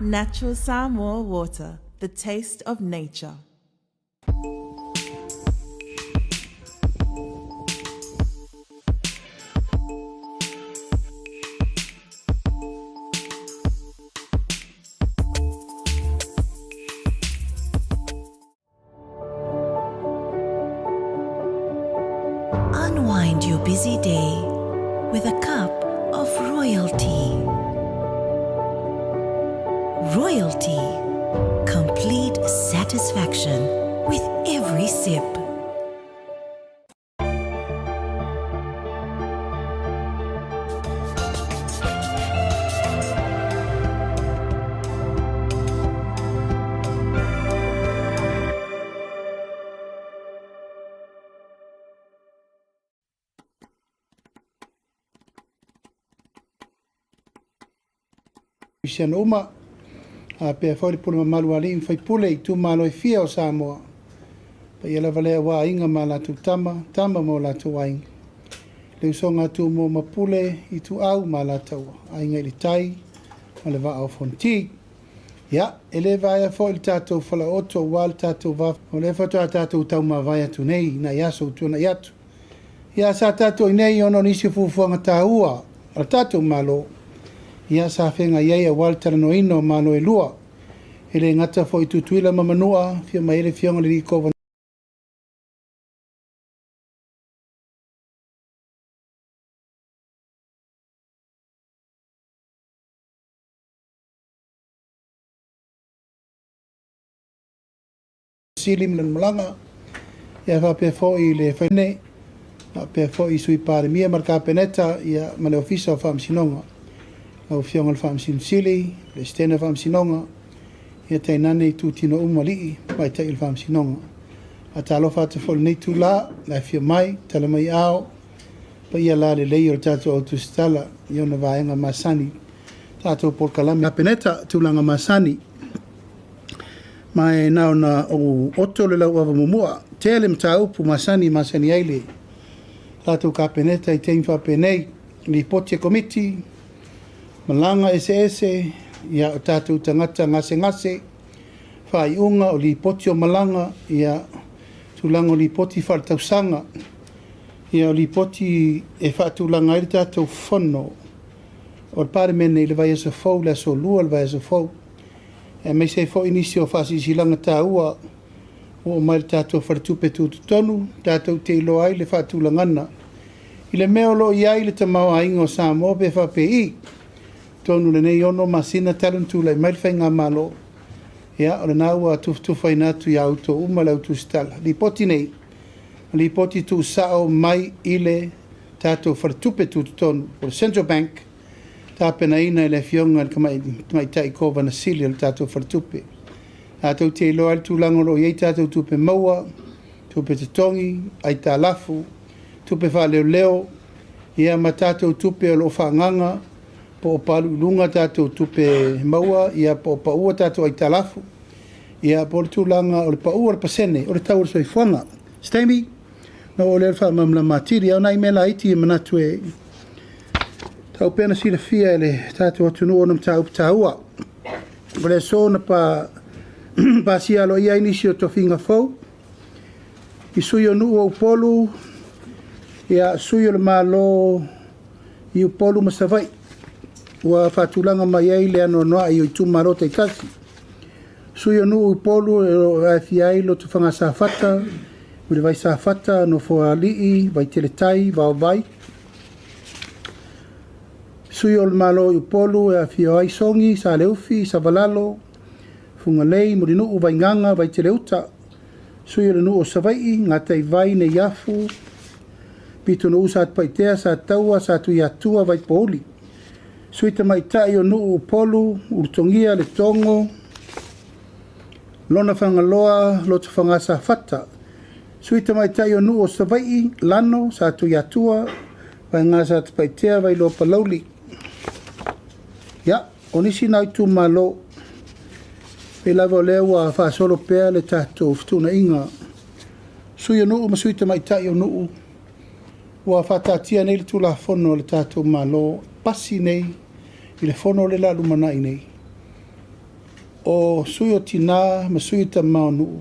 Natural Samoa water, the taste of nature. Unwind your busy day with a cup of royalty. Royalty. Complete satisfaction with every sip. Siana uma, a pea foi le pule mamalu a alii ma faipule i itumalo e fia o Samoa. Paia lava lea aua aiga ma a latou tama, tama ma o latou aiga. Le usoga a Tumua ma Pule, Ituau ma Alataua, Aiga i le Tai ma le Vaa o Fonoti. Ia, e le vaea foi le tatou falaooto aua le tatou va, o lea faatoa tatou taumavae atu nei i nai aso ua tuanai atu. Ia, sa tatou i inei ona o nisi o fuafuaga taua a le tatou Malo, ia, sa feagai ai aua le talanoaina o Malo e lua. E le gata foi i Tutuila ma Manua, afio mai ai le Afioga i le Alii Kovana Sili ma lana malaga, ia faapea foi le Faipule, faapea foi Sui Palemia ma le Kapeneta, ia ma le Ofisa o Faamasinoga. Lau Afioga i le Faamasino Sili, Peresetene o Faamasinoga, ia tainane itutino uma alii ma tamaitai o le Faamasinoga. Faatalofa atu foi i lenei itula, le afifio mai, tala mai ao, paia lalelei o le tatou au tusitala i ona vaega masani, tatou polokalame. Kapeneta, tulaga masani. Ma e na ona ou oto le lauava muamua. Tele mataupu masani e masani ai le tatou Kapeneta i taimi faapenei, lipoti a Komiti, malaga eseese, ia o tatou tagata gasegase, faaiuga o lipoti o malaga, ia tulaga o lipoti faaletausaga, ia o lipoti e faatulaga ai le tatou fono o le Palemene i le vaiaso fou, le aso Lua o le vaiaso fou, aemaise ai foi nisi o faasilasilaga taua ua oo mai i le tatou Faletupe Tutotonu, tatou te iloa ai le faatulagaga i le mea o lo o i ai le tamaoaiga o Samoa pe faapei. Atonu i lenei 6 masina talu ona tulai mai le Faigamalo, ia, o lena ua tufatufaina atu ia outou uma le au tusitala. Lipoti nei, o lipoti tuusao mai i le tatou Faletupe Tutotonu, po o le Central Bank, tapenaina e le Afioga i le Tamaitai Kovana Sili o le tatou Faletupe. Tatou te iloa ai le tulaga o lo o i ai tatou tupe maua, tupe totogi, aitalafu, tupe faaleoleo, ia ma tatou tupe o lo o faaagaaga, po o palu i luga tatou tupe maua, ia po o pau tatou aitalafu, ia po o le tulaga o le pau o le pasene o le tau o le soifuaga. Se taimi ona oo lea o le faamalamalama atili. A o nai mea laiti e manatu e tatau pea ona silafia e le tatou atunuu ona mataupu taua. O le aso na pasia aloaia ai nisi o tofiga fou i sui o nuu o Upolu, ia, sui o le Malo i Upolu ma Savaii, ua faatulaga mai ai le anoanoai o itumalo taitasi. Sui o nuu Upolu e o lo o aafia ai Lotofaga Safata, Mulivai Safata, Nofoalii, Vaiteletai, Vaovai. Sui o le Malo i Upolu e aafia ai Sogi, Saleufi, Savalalo, Fugalei, Mulinuu, Vaigaga, Vaiteleuta. Sui o le nuu o Savaii, Gataivai, Neiafu, Pitonuu, Satupaitea, Sataua, Satuiatua, Vaipouli. Sui tamaitai o nuu Upolu, Ulutogia, Letogo, Lona Fagaloa, Lotofaga Safata. Sui tamaitai o nuu o Savaii, Lano, Satuiatua, Vaega Satupaitea, Vailoa Palauli. Ia, o nisi na itumalo, pei lava o lea ua faasolo pea le tatou fetuunaiga. Sui o nuu ma sui tamaitai o nuu, ua faataatia nei le Tulafono a le tatou Malo, pasi nei i le fono lea o le a lumanai nei. O sui o tinā ma sui o tamā o nuu,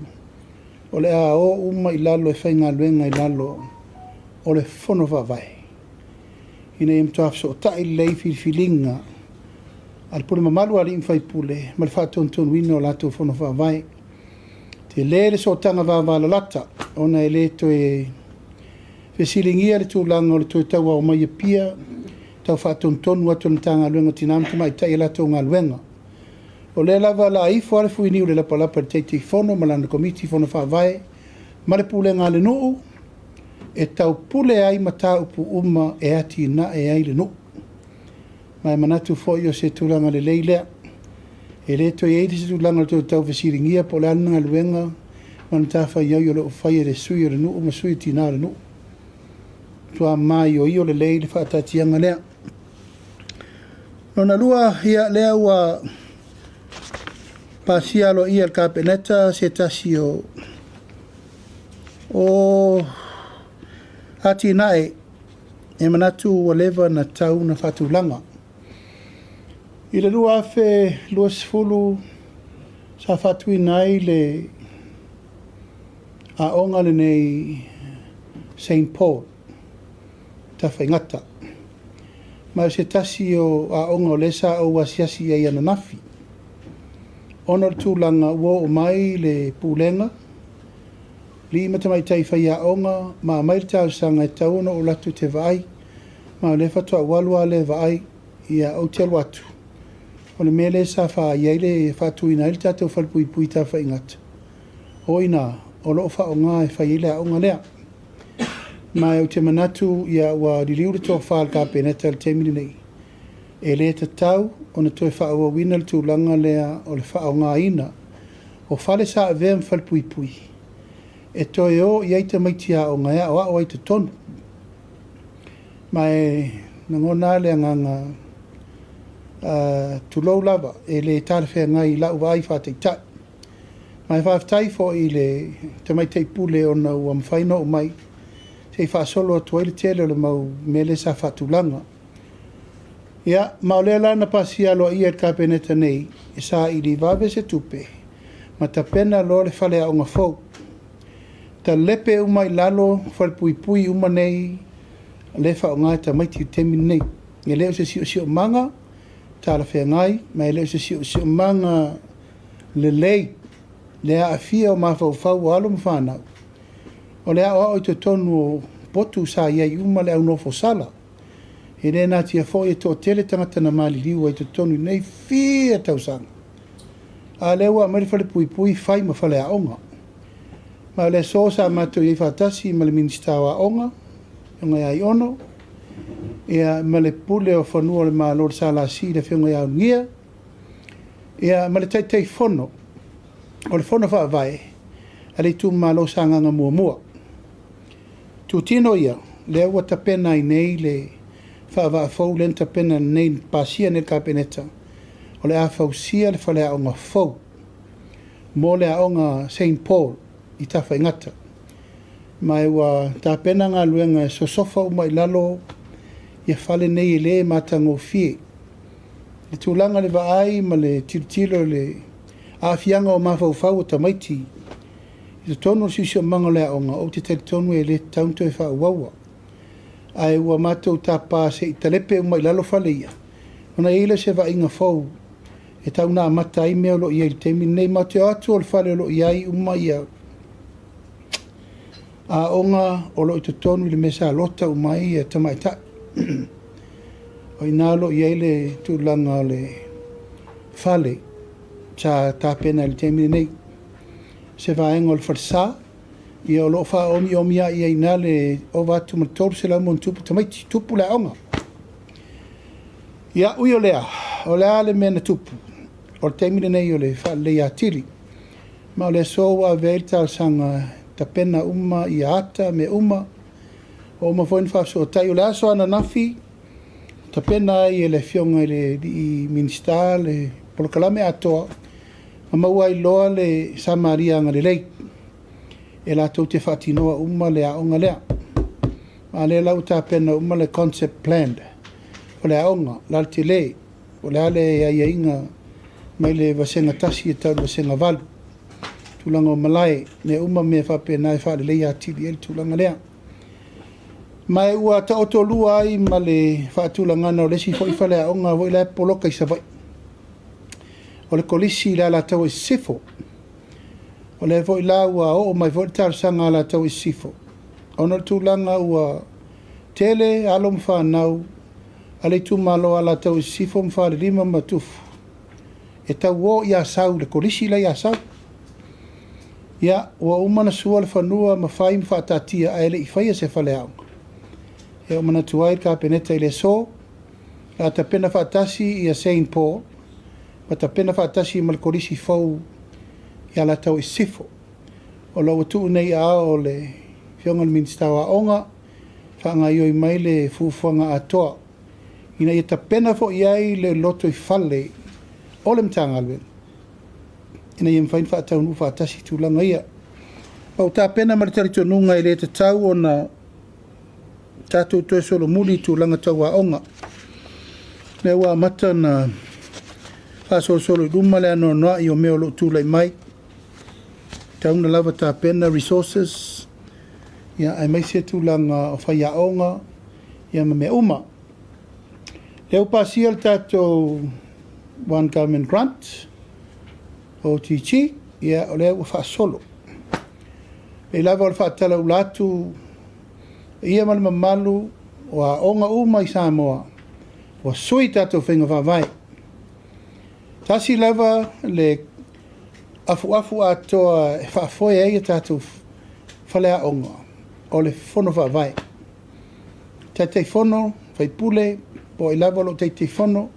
o le a o uma i lalo e faigaluega i lalo o le Fono Faavae, ina ia matua fesootai lelei filifiliga a le pule mamalu a alii ma faipule ma le faatonutonuina o latou Fono Faavae. Tele le sootaga vavalalata ona e le toe fesiligia le tulaga o le toe tauao mai i Apia tau faatonutonu atu e le Matagaluega o Tina ma Tamaitai a latou galuega. O lea lava o le a ifo lava le fuiniu i le lapalapa i le Taitaifono ma lana Komiti Fono Faavae ma le pulega a le nuu e taupule ai mataupu uma e atinae ai le nuu. Ma e manatu foi o se tulaga lelei lea. E le toe i ai se tulaga o le toe tau fesiligia po o le a le galuega ma le matafaioi o lo o faia e le sui o le nuu ma sui o tina o le nuu. Matua maioio lelei le faataatiaga lea. Lona lua, ia lea ua pasia aloaia e le Kapeneta se tasi o atinae e manatu ua leva ona tatau ona faatulaga. I le 2020 sa faatuina ai le aoga lenei Saint Paul Tafaigata. Ma o se tasi o aoga o lea sa ou asiasi i ai ananafi, ona o le tulaga ua oo mai le pulega, alii ma tamaitai faiaoga ma aumai le talosaga e tatau ona ou alu atu ou te vaai. Ma o lea faatoa ou alu lava lea e vaai. Ia, ou te alu atu, o le mea lea sa faatuina ai le tatou falepuipui i Tafaigata, o i ina o lo o faaaoga e fai ai le aoga lea. Ma ou te manatu ia ua liliu le tofa a le Kapeneta i le taimi lenei, e le tatau ona toe faaauauina le tulaga lea o le faaaogaina o fale sa avea ma falepuipui e toe o i ai tamaiti aoga e aoao ai i totonu. Ma e lagona lava le agaga, tulou lava, e le talafeagai i lau vaai faataitai. Ma e faafetai foi i le Tamaitai Pule ona ua mafai ona oo mai se i faasolo atu ai le tele o le mau mea lea sa faatulaga. Ia, ma o lea la na pasia aloaia e le Kapeneta nei e saili vave se tupe ma tapena loa le faleaoga fou. Talepe uma i lalo falepuipui uma nei lea e faaaoga e tamaiti i le taimi lenei. E le o se siosiomaga talafeagai, ma e le o se siosiomaga lelei le aafia o mafaufau o alo ma fanau o le aoao i totonu o potu sa i ai uma le au nofosala. E le natia foi e toatele tagata na maliliu ai i totonu i nei fia tausaga, a o lea ua aumai le falepuipui fai ma faleaoga. Ma o le aso sa matou i ai faatasi ma le Minisita o Aoga, le Afioga ia Aiono, ia ma le Pule o Fanua o le Malo le SLC le Afioga ia Ulugia, ia ma le Taitaifono o le Fono Faavae a le itumalo o Sagaga 1. Tutino ia, lea ua tapena ai nei le faavaa fou lea na tapena nei, na pasia nei e le Kapeneta, o le a fausia le faleaoga fou mo le aoga Saint Paul i Tafaigata. Ma ua tapena galuega e sosofa uma i lalo ia fale nei e le matagofie. Le tulaga i le vaai ma le tilotilo i le aafiaga o mafaufau o tamaiti i totonu o le siosiomaga o le aoga, ou te talitonu e le tatau ona toe faaauaua. Ae ua matou tapa se i talepe uma i lalo fale ia, ona i ai lea o se vaaiga fou e tau ona amata ai mea o lo o i ai i le taimi lenei. Matou te o atu o le fale o lo o i ai uma ia aoga o lo o i totonu i le mea sa lota uma ai tamaitai. O i ina o lo o i ai le tulaga o le fale sa tapena i le taimi lenei. Se vaega o le falesa, ia o lo o faaomiomiai ai i ina le ova atu ma le 300 ma tamaiti, tupu le aoga. Ia, ui o lea, o le a le mea na tupu? O le taimi lenei o le faaleleia atili. Ma o le aso ua ave ai le talosaga e tapena uma ia ata, mea uma, ua uma foi ona faafesootai. O le aso ananafi, tapena ai e le Afioga i le alii Minisita le polokalame atoa, ma maua ai loa le Samaria agalelei e latou te faatinoa uma le aoga lea. A lea la ua tapena uma le concept plan o le aoga, o le a le tele, o le a le aiaiga mai le vasega 1 e tau i le vasega 8. Tulaga o malae, mea uma mea faapena e faaleleia atili ai le tulaga lea. Ma e ua taotolua ai ma le faatulagana o le isi foi faleaoga foi la e poloka i Savaii. O le Kolisi i le Alataua i Sisifo. O lea foi la ua oo mai foi le talosaga a Alataua i Sisifo, ona o le tulaga ua tele alo ma fanau a le itumalo o Alataua i Sisifo ma Falelima ma Tufu e tauo i Asau i le Kolisi la e i Asau. Ia, ua uma ona sua le fanua ma fai ma faataatia ae le i faia se faleaoga. Ia ua manatu ai le Kapeneta i le aso, o le a tapena faatasi ia Saint Paul ma tapena faatasi ma le Kolisi fou i Alataua i Sisifo. O lo o ua tuu nei i aao o le Afioga i le Minisita o Aoga e faagaoioi mai le fuafuaga atoa ina ia tapena foi i ai le lotoifale o le Matagaluega ina ia mafai ona faataunuu faatasi tulaga ia. Ma ua tapena ma le talitonuga e le tatau ona tatou toe solomuli i tulaga tau aoga. Lea ua amata ona faasolosolo i luma le anoanoai o mea o lo o tulai mai, tatau ona lava tapena resources, ia, aemaise tulaga o faiaoga ia ma mea uma. Lea ua pasia le tatou One Government Grant, OGG, ia, o lea ua faasolo. E pei lava o le faatalaula atu ia ma le mamalu o aoga uma i Samoa, ua sui tatou faiga faavae. Tasi lava le afuafu atoa e faafoe ai a tatou faleaoga, o le fono faavae. Taitaifono, faipule, po o ai lava o lo o taitaifono,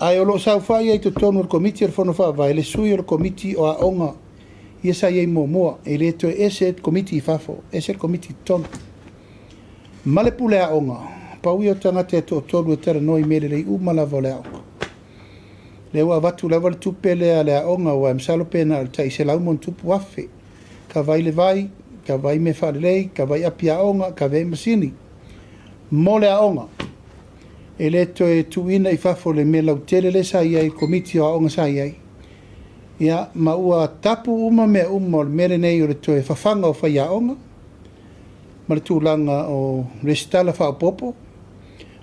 ae o lo o saofai ai i totonu o le Komiti o le Fono Faavae le sui o le Komiti o Aoga ia sa i ai muamua. E le toe ese le Komiti i fafo, ese le Komiti i totonu. Ma le pule aoga, pau ia o tagata e toatolu e talanoa i mea lelei uma lava o le aoga. Lea ua avatu lava le tupe lea a le aoga, aua e masalo pe na o le tai $100,000+. Kava ai le vai, kava ai mea faalelei, kava ai api aoga, kava ai masini mo le aoga. E le toe tuuina i fafo le mea lautele lea sa i ai i le Komiti o Aoga sa i ai. Ia, ma ua tapu uma mea uma o le mea lenei o le toe fafaga o faiaoga ma le tulaga o resitala faaopoopo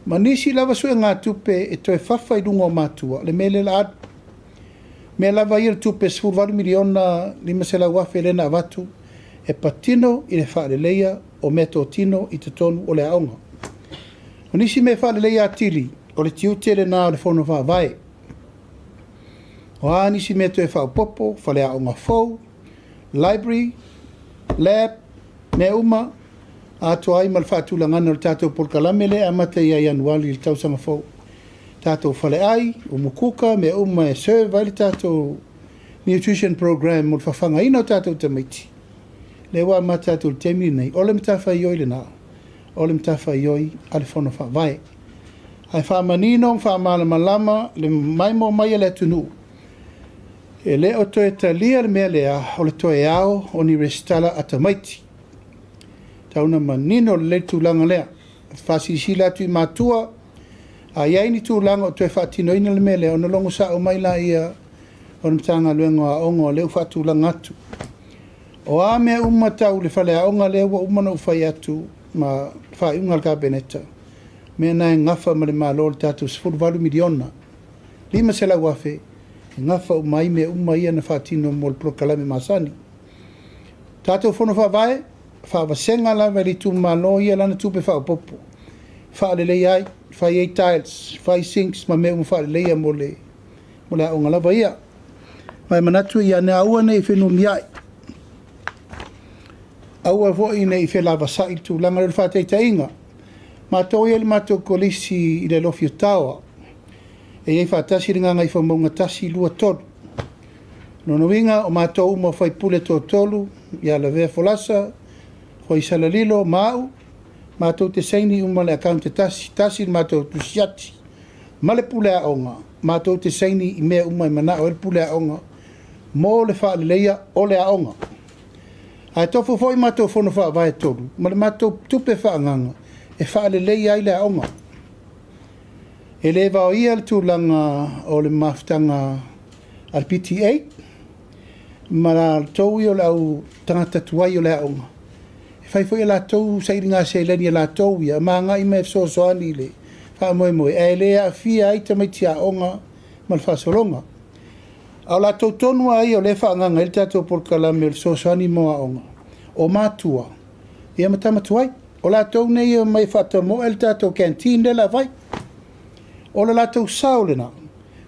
ma nisi lava suegatupe e toe fafa i luga o matua, le mea lea o le a alu. Mea lava ia o le tupe $18 miliona $500,000 lea na avatu e patino i le faaleleia o meatotino i totonu o le aoga. O nisi mea faaleleia atili, o le tiute lena o le Fono Faavae. O a nisi mea toe faaopoopo, faleaoga fou, library, lab, mea uma, atoa ai ma le faatulagaga o le tatou polokalame lea e amata ia Ianuari i le tausaga fou. Tatou faleai, umukuka, mea uma e serve ai le tatou nutrition program mo le fafagaina o tatou tamaiti. Lea ua amata atu i le taimi lenei, o le matafaioi lena, o le matafaioi a le Fono Faavae. Ae faamanino ma faamalamalama le maimoa mai a le atunuu, e le o toe talia le mea lea o le toe ao o ni resitala a tamaiti. Tau ona manino lelei le tulaga lea. E faasilasila atu i matua, a i ai ni tulaga o toe faatinoina le mea lea, ona logo sao mai laia o le Matagaluega o Aoga o lea ua faatulaga atu. O a mea uma tau le faleaoga lea ua uma ona ou fai atu ma faaiuga a le Kapeneta, mea na e gafa ma le Malo i le tatou $18 miliona $500,000 e gafa uma ai mea uma ia na faatino mo le polokalame masani. Tatou Fono Faavae, faavasega lava e le itumalo ia lana tupe faaopoopo, faaleleia ai, fai ai tiles, fai sinks ma mea uma faaleleia mo le aoga lava ia. Ma e manatu ia ne aua ne i fenumiai, aua foi ne i felavasai le tulaga lea o le faataitaiga. Matou ia i le matou kolisi i le Alofi o Taoa, e i ai faatasi le Gagaifomauga 1, 2, 3. Lona uiga, o matou uma o faipule toatolu, ia Lavea Folasa, Foisala Lilo ma au, matou te saini uma i le account e tasi, tasi le matou tusiati ma le pule aoga, matou te saini i mea uma e manao ai le pule aoga mo le faaleleia o le aoga. Ae tofu foi matou fono faavae e tolu ma le matou tupe faaagaaga e faaleleia ai le aoga. E le vaoia le tulaga o le mafutaga. a le PTA ma latou ia o le au tagata tuai o le aoga, e fai foi e latou sailiga seleni a latou ia ma agai mai e fesoasoani i le faamoemoe, ae le aafia ai tamaiti aoga ma le faasologa. A o latou tonu lava ia o lea e faaagaaga ai le tatou polokalame o le fesoasoani mo aoga, o matua ia ma tama tuai. O latou nei e omai e faatamoe le tatou canteen lea o le a fai. O le latou sao lena,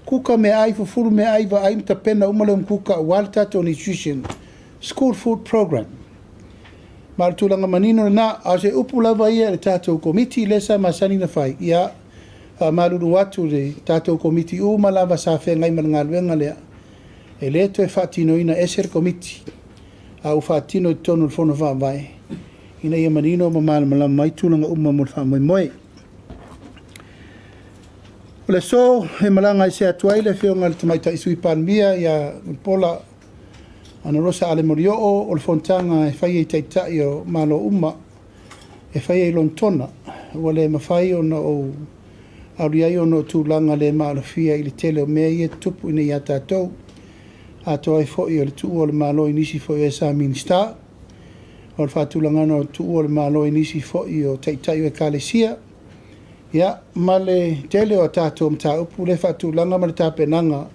kuka meaai, fufulu meaai, vaai ma tapena uma le home kuka aua le tatou nutrition school food program. Ma o le tulaga manino lena. A o se upu lava ia i le tatou Komiti lea sa masani ona fai, ia, faamalulu atu i le tatou Komiti uma lava sa feagai ma le galuega lea, e le toe faatinoina ese le Komiti, a ua faatino i totonu o le Fono Faavae ina ia manino ma malamalama ai tulaga uma mo le faamoemoe. O le aso e malaga ese atu ai le Afioga i le Tamaitai Sui Palemia ia Mulipola Anarosa Ale Molioo, o le fonotaga e faia i Taitai o Malo uma e faia i Lonetona. Ua le mafai ona ou alu i ai ona o tulaga le maalofia i le tele o mea ia e tutupu i inei ia tatou, atoa ai foi o le tuua o le Malo i nisi foi o e sa Minisita, o le faatulagaga o le tuua o le Malo i nisi foi o Taitai o Ekalesia, ia, ma le tele o a tatou mataupu lea e faatulaga ma le tapenaga o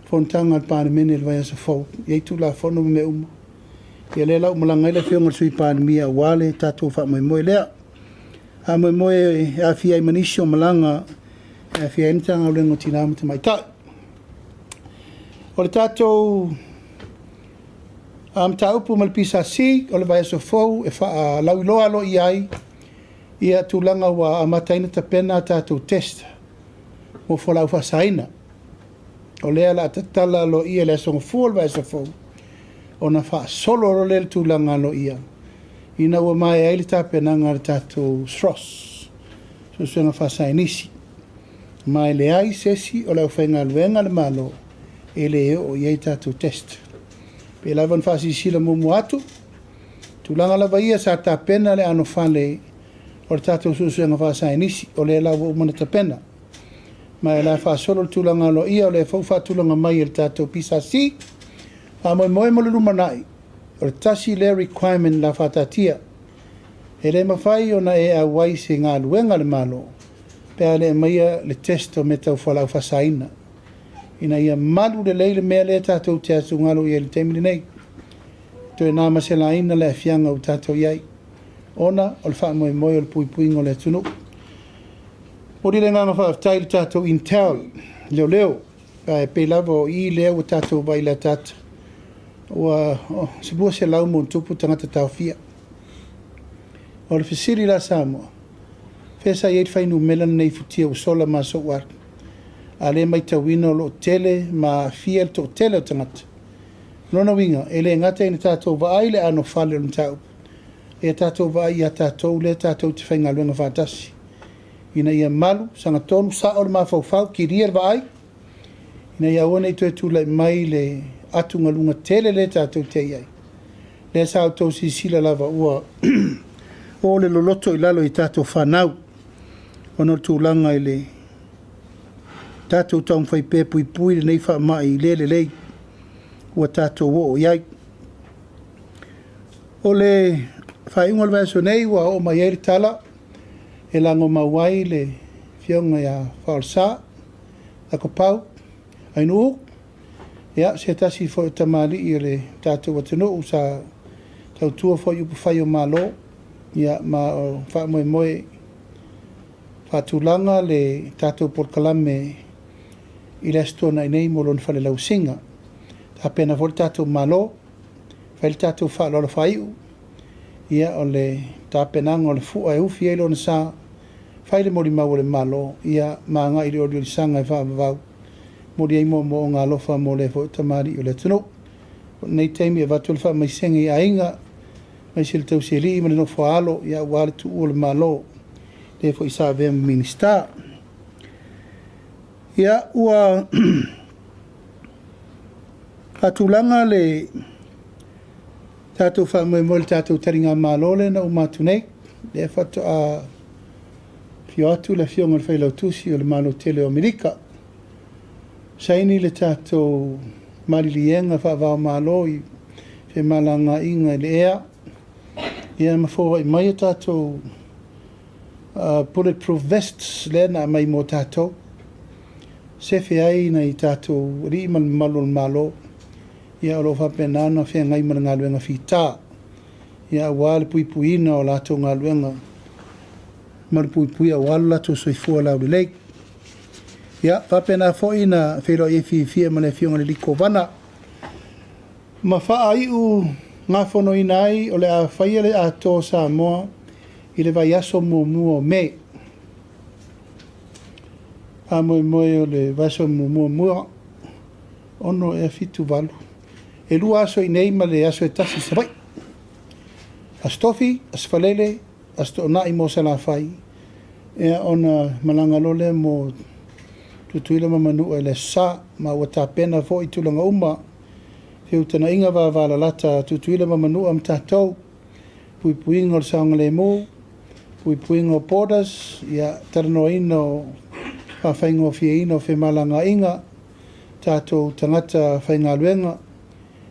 fonotaga a le Palemene i le vaiaso fou, e i ai Tulafono ma mea uma. Ia lea la ua malaga ai le Afioga i le Sui Palemia aua le tatou faamoemoe lea. Faamoemoe e aafia ai ma nisi o malaga e aafia ai le Matagaluega o Tina ma Tamaitai. O le tatou mataupu ma le PSC, o le vaiaso fou e faalauiloa aloaia ai ia tulaga ua amata ai ona tapena a tatou test mo fualaau faasaina. O lea o le a tatala aloaia i le Aso Gafua o le vaiaso fou, ona faasolo loa lea i le tulaga aloaia ina ua maea ai le tapenaga a le tatou SROS, Suesuega Faasaienisi. Ma e leai se isi o le aufaigaluega a le Malo e le oo i ai tatou test. E pei lava ona faasilasila muamua atu, o tulaga lava ia sa tapena le anofale o le tatou suesuega faasaienisi, o lea la ua uma ona tapena. Ma o le a faasolo le tulaga aloaia, o lea foi ua faatulaga mai e le tatou PSC. Faamoemoe mo le lumanai, o le tasi lea requirement o le a faataatia. E le mafai ona e auai i se galuega a le Malo pe a le aumaia le test o mea tau fualaau faasaina, ina ia malu lelei le mea lea tatou te atugalu i ai i le taimi lenei. Toe na ma se laina le aafiaga ua tatou i ai, ona o le faamoemoe o le puipuiga o le atunuu. Momoli le agaga faafetai i le tatou Intel leoleo, ae pei lava o i lea ua tatou vaai i le ataata, ua 200+ tagata taofia. O le fesili la Samoa, fea sa i ai le fuainumera lenei i futia ua sola ma aso ua alu? A o lea e matauina o lo o tele ma aafia le toatele o tagata. O lona uiga, e le gata ina tatou vaai i le anofale o le mataupu, ia tatou vaai ia tatou lea tatou te faigaluega faatasi, ina ia malu, sagatonu, sao le mafaufau, kilia le vaai, ina ia aua ne i toe tulai mai le atugaluga tele lea tatou te i ai. Lea sa outou silasila lava ua o le loloto i lalo i tatou fanau, ona o le tulaga i le tatou taumafai pea e puipui lenei faamai le lelei ua tatou oo i ai. O le faaiuga o le vaiaso nei ua oo mai ai le tala e lagomau ai le Afioga ia Faaolesa Akuapau Ainuu, ia, se tasi foi o tamalii o le tatou atunuu sa tautua foi i upufai o Malo, ia, ma o faamoemoe faatulaga le tatou polokalame i le Aso Toonai nei mo lona falelauasiga. Tapena foi le tatou Malo, fai le tatou faaaloalo faaiu, ia, o le tapenaga o le fua e ufi ai lona sa, fai le molimau a le Malo, ia, ma agai i le oliolisaga e faavavau, momoli ai moomooga alofa mo le foi tamalii o le atunuu. O lenei taimi e avatu le faamaisega i aiga, aemaise le tausialii ma le nofo a alo, ia, aua le tuua o le Malo, le foi sa avea ma Minisita. Ia, ua faatulaga le tatou faamoemoe i le tatou taligamalo lea na uma atu nei, lea faatoa afio atu le Afioga i le Failautusi o le Malo tele o Amerika. Saini le tatou maliliega faava-o-Malo i femalagaaiga i le ea, ia ma foai mai a tatou bulletproof vests lea na aumai mo tatou, sefe ai nai tatou alii ma le mamalu o le Malo, ia o lo o faapena ona feagai ma le galuega fita, ia aua le puipuiina o latou galuega malupuipuia aua lo latou soifua laulelei. Ia, faapena foi na feiloai ai fiafia ma le Afioga i le Kovana ma faaiu gafonoina ai o le a faia le atoa o Samoa i le vaiaso muamua o Me. Faamoemoe o le vaiaso muamua, 6 ea, 7, 8, e 2 aso i inei ma le aso e 1 i Savaii. Aso Tofi, Aso Faraile, Aso Toonai mo Salafai, ia ona malaga loa lea mo Tutuila ma Manua i le Aso Sa, ma ua tapena foi tulaga uma, feutagaiga vavalalata a Tutuila ma Manua ma tatou, puipuiga o le saogalemu, puipuiga o borders, ia, talanoaina o faafaigofieina o femalagaaiga, tatou tagata faigaluega,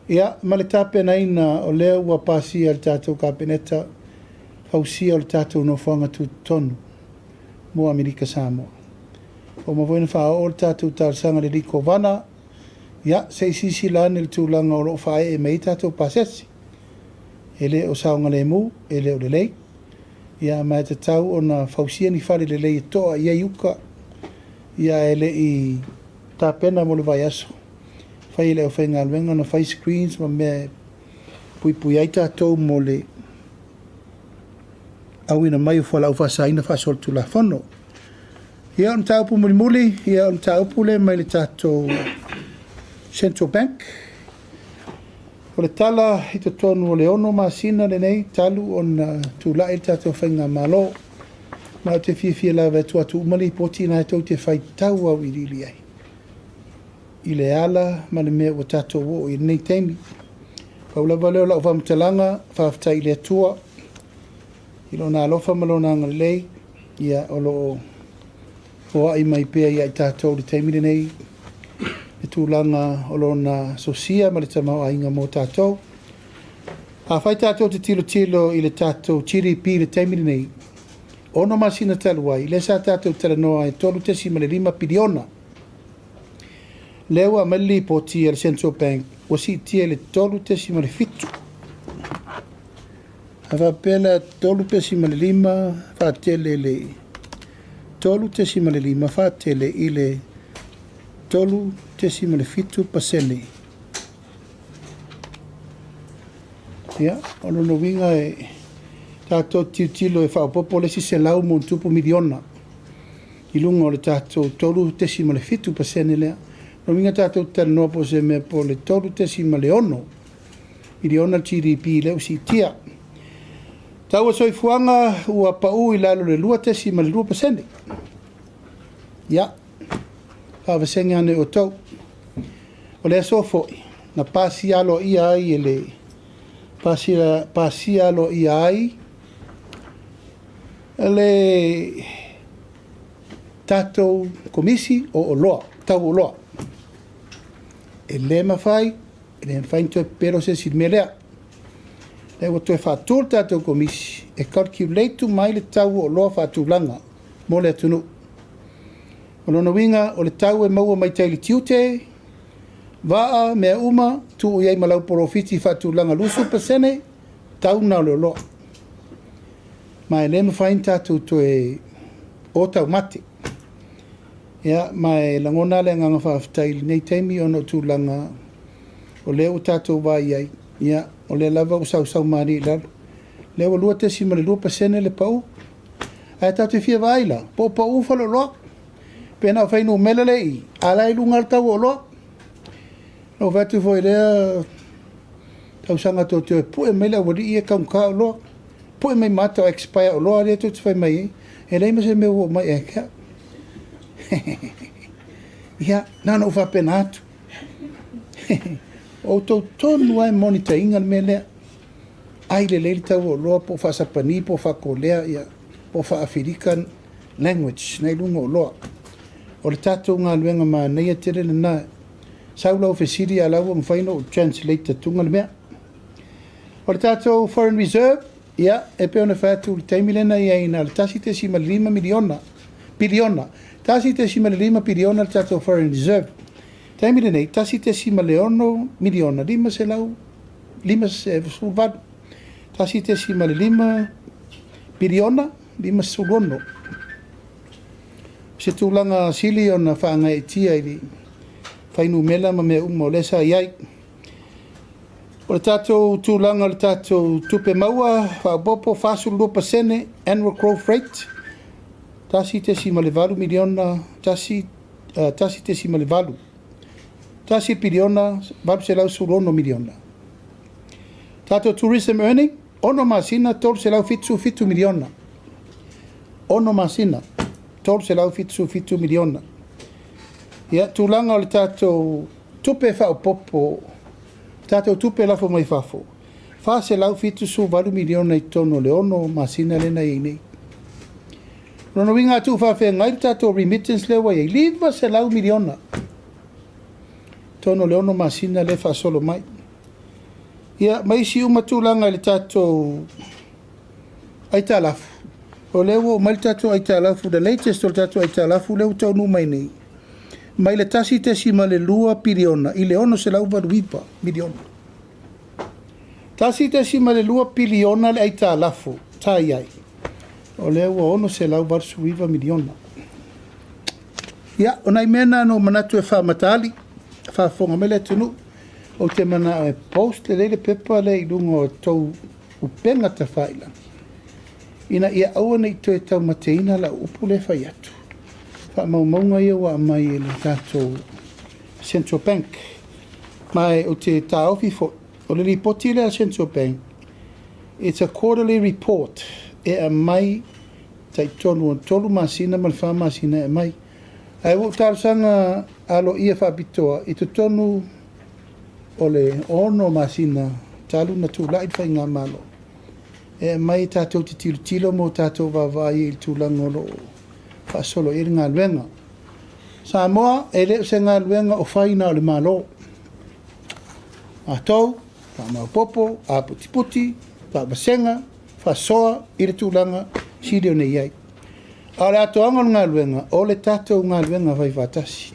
ia, ma le tapenaina o lea ua pasia e le tatou Kapeneta fausia o le tatou nofoaga tutotonu mo Amerika Samoa. Ua uma foi ona faaoo le tatou talosaga i le alii Kovana, ia, se i silasila ane i le tulaga o lo o faaee mai ai tatou pasese. E le o saogalemu, e le o lelei, ia ma e tatau ona fausia ni fale lelei e toa i ai uka, ia ae le i tapena mo le vaiaso, fai e le aufaigaluega ona fai screens ma mea e puipui ai tatou mo le auina mai o fualaau faasaina faasolitulafono. Ia, o le mataupu mulimuli, ia o le mataupu lea mai le tatou Central Bank. O le tala i totonu o le 6 masina lenei talu ona tulai le tatou faigamalo, ma ou te fiafia lava e tuu atu uma lipoti na e tou te faitau auiliili ai i le ala ma le mea ua tatou oo i lenei taimi. Pau lava lea o lau faamatalaga, faafetai i le Atua i Lona alofa ma Lona agalelei, ia o lo o foai mai pea ia i tatou i le taimi lenei le tulaga o Lona sosia ma le tamaoaiga mo tatou. Afai tatou te tilotilo i le tatou GDP i le taimi lenei, 6 masina talu ai, lea sa tatou talanoa e 3.5 piliona. Lea ua aumai le lipoti a le Central Bank ua siitia i le 3.7. A faapea la e 3.5 faatele i le 3.5 faatele i le 3.7%. Ia, o lona uiga e tatou te tilotilo e faaopoopo le isi 100+ miliona i luga o le tatou 3.7% lea. O lona uiga tatou te talanoa po o se mea po o le 3.6 miliona le GDP lea ua siitia. Tau o le soifuaga ua pau i lalo i le 2.2%. Ia, faavasega ane e outou. O le aso foi na pasia aloaia ai e le pasia, pasia aloaia ai le tatou Komisi o Oloa, Tau o Oloa. E le mafai, e le mafai ona toe pepelo se isi i le mea lea. Lea ua toe faatu le tatou Komisi e calculate uma ai le tau o oloa faatulaga mo le atunuu. O lona uiga, o le tau e maua mai tai i le tiute, vaa, mea uma, tuu i ai ma lau polofiti faatulaga 20%, tau lena o le oloa. Ma e le mafai ona tatou toe o taumate. Ia, ma e lagona le agaga faafetai i lenei taimi ona o tulaga o lea ua tatou vaai i ai, ia, o lea lava ua sausau malie i lalo. Lea ua 2.2% le pau. Ae tatou te fia vaai la, po o pau faleoloa, pe na o fuainumera lea e i i, a o la e i luga lava le tau o oloa. Na ou fai atu foi i lea tausaga tou te o e pue mai le aualii ia e taugata oloa, pue mai ma ata o expire oloa lea tou te fai mai ai, e leai ma se mea ua oo mai ia te au. Ia, na ona ou faapena atu. O outou tonu lava e monitor ina le mea lea. Ai lelei le tau o oloa po o faa-Sapani po o faa-Kolea, ia, po o faa-Aferika language na i luga o oloa. O le tatou galuega manaia tele lena. Sau lau fesili a o la ua mafai ona ou translate atuga le mea. O le tatou foreign reserve, ia, e pei ona fai atu i le taimi lea na i ai na o le 1.5 miliona, piliona, 1.5 piliona le tatou foreign reserve. Taimi lenei, 1.6 miliona, 558, 1.5 piliona, 56. O se tulaga sili ona faagaeetia i le fuainumera ma mea uma o lea sa i ai. O le tatou tulaga o le tatou tupe maua faaopoopo, 42% annual growth rate, 1.8 miliona, 1.8, 1 piliona 816 miliona. Tatou tourism earning, 6 masina, 377 miliona. 6 masina, 377 miliona. Ia, tulaga o le tatou tupe faaopoopo, tatou tupe lafo mai fafo, 478 miliona i totonu o le 6 masina lea na i ai nei. O lona uiga a tuufaafegai le tatou remittance lea ua i ai, 500 miliona totonu o le 6 masina lea e faasolo mai. Ia, ma isi uma tulaga i le tatou aitalafu, o lea ua oo mai le tatou aitalafu, the latest o le tatou aitalafu lea ua taunuu mai nei, mai le 1.2 piliona i le 689 miliona. 1.2 piliona le aitalafu sa i ai, o lea ua 689 miliona. Ia, o nai mea na na ou manatu e faamataali, faafofoga mai le atunuu, ou te manao e post lelei le pepa lea i luga o tou upega tafailagi, ina ia aua ne i toe taumateina lau upu lea e fai atu. Faamaumauga ia ua aumai e le tatou Central Bank. Ma ou te taofi foi, o le lipoti lea a le Central Bank, it's a quarterly report e aumai taitonu o le 3 masina ma le 4 masina e aumai. Ae ua ou talosaga aloaia faapitoa i totonu o le 6 masina talu ona tulai le faigamalo, e aumai tatou te tilotilo ma o tatou vaavaai i le tulaga o lo o faasolo i ai le galuega. Samoa, e le o se galuega o fai na o le Malo. Matou, faamaopoopo, aputiputi, faavasega, faasoa i le tulaga sili ona i ai. A o le atoaga o le galuega, o le tatou galuega faifaatasi.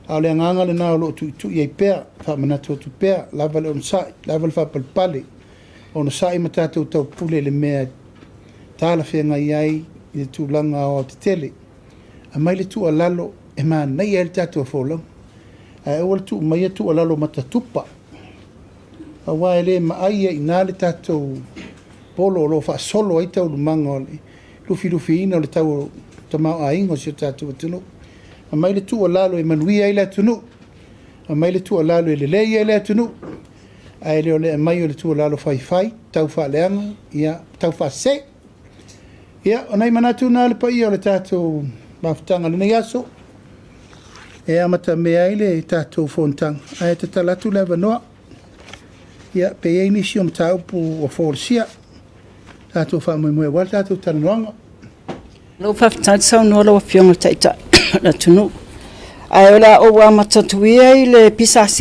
A o le agaga lena o lo o tuitui ai pea, faamanatu atu pea, lava le onosai, lava le faapalepale, onosai ma tatou taupule i le mea e talafeagai ai i le tulaga aoaotetele. Aumai le tuualalo e manaia ai le tatou folauga, ae aua le tuu maia tuualalo matatupa, aua e le maai ai i ina le tatou polo o lo o faasolo ai taualumaga o le lufilufiina o le tau o tamaoaiga o si o tatou atunuu. Aumai le tuualalo e manuia ai le atunuu, aumai le tuualalo e lelei ai le atunuu, ae le o le aumai o le tuualalo faifai, taufaaleaga, ia, taufaasese. Ia, o nai manatu na le paia o le tatou mafutaga i lenei aso, e amatamea ai le tatou fonotaga, ae tatala atu le avanoa, ia, pe i ai nisi o mataupu ua folasia, tatou faamoemoe aua le tatou talanoaga. Ua faafetai saunoa lau Afioga i le Taitai o le atunuu. Ae o le a ou amata atu ia i le PSC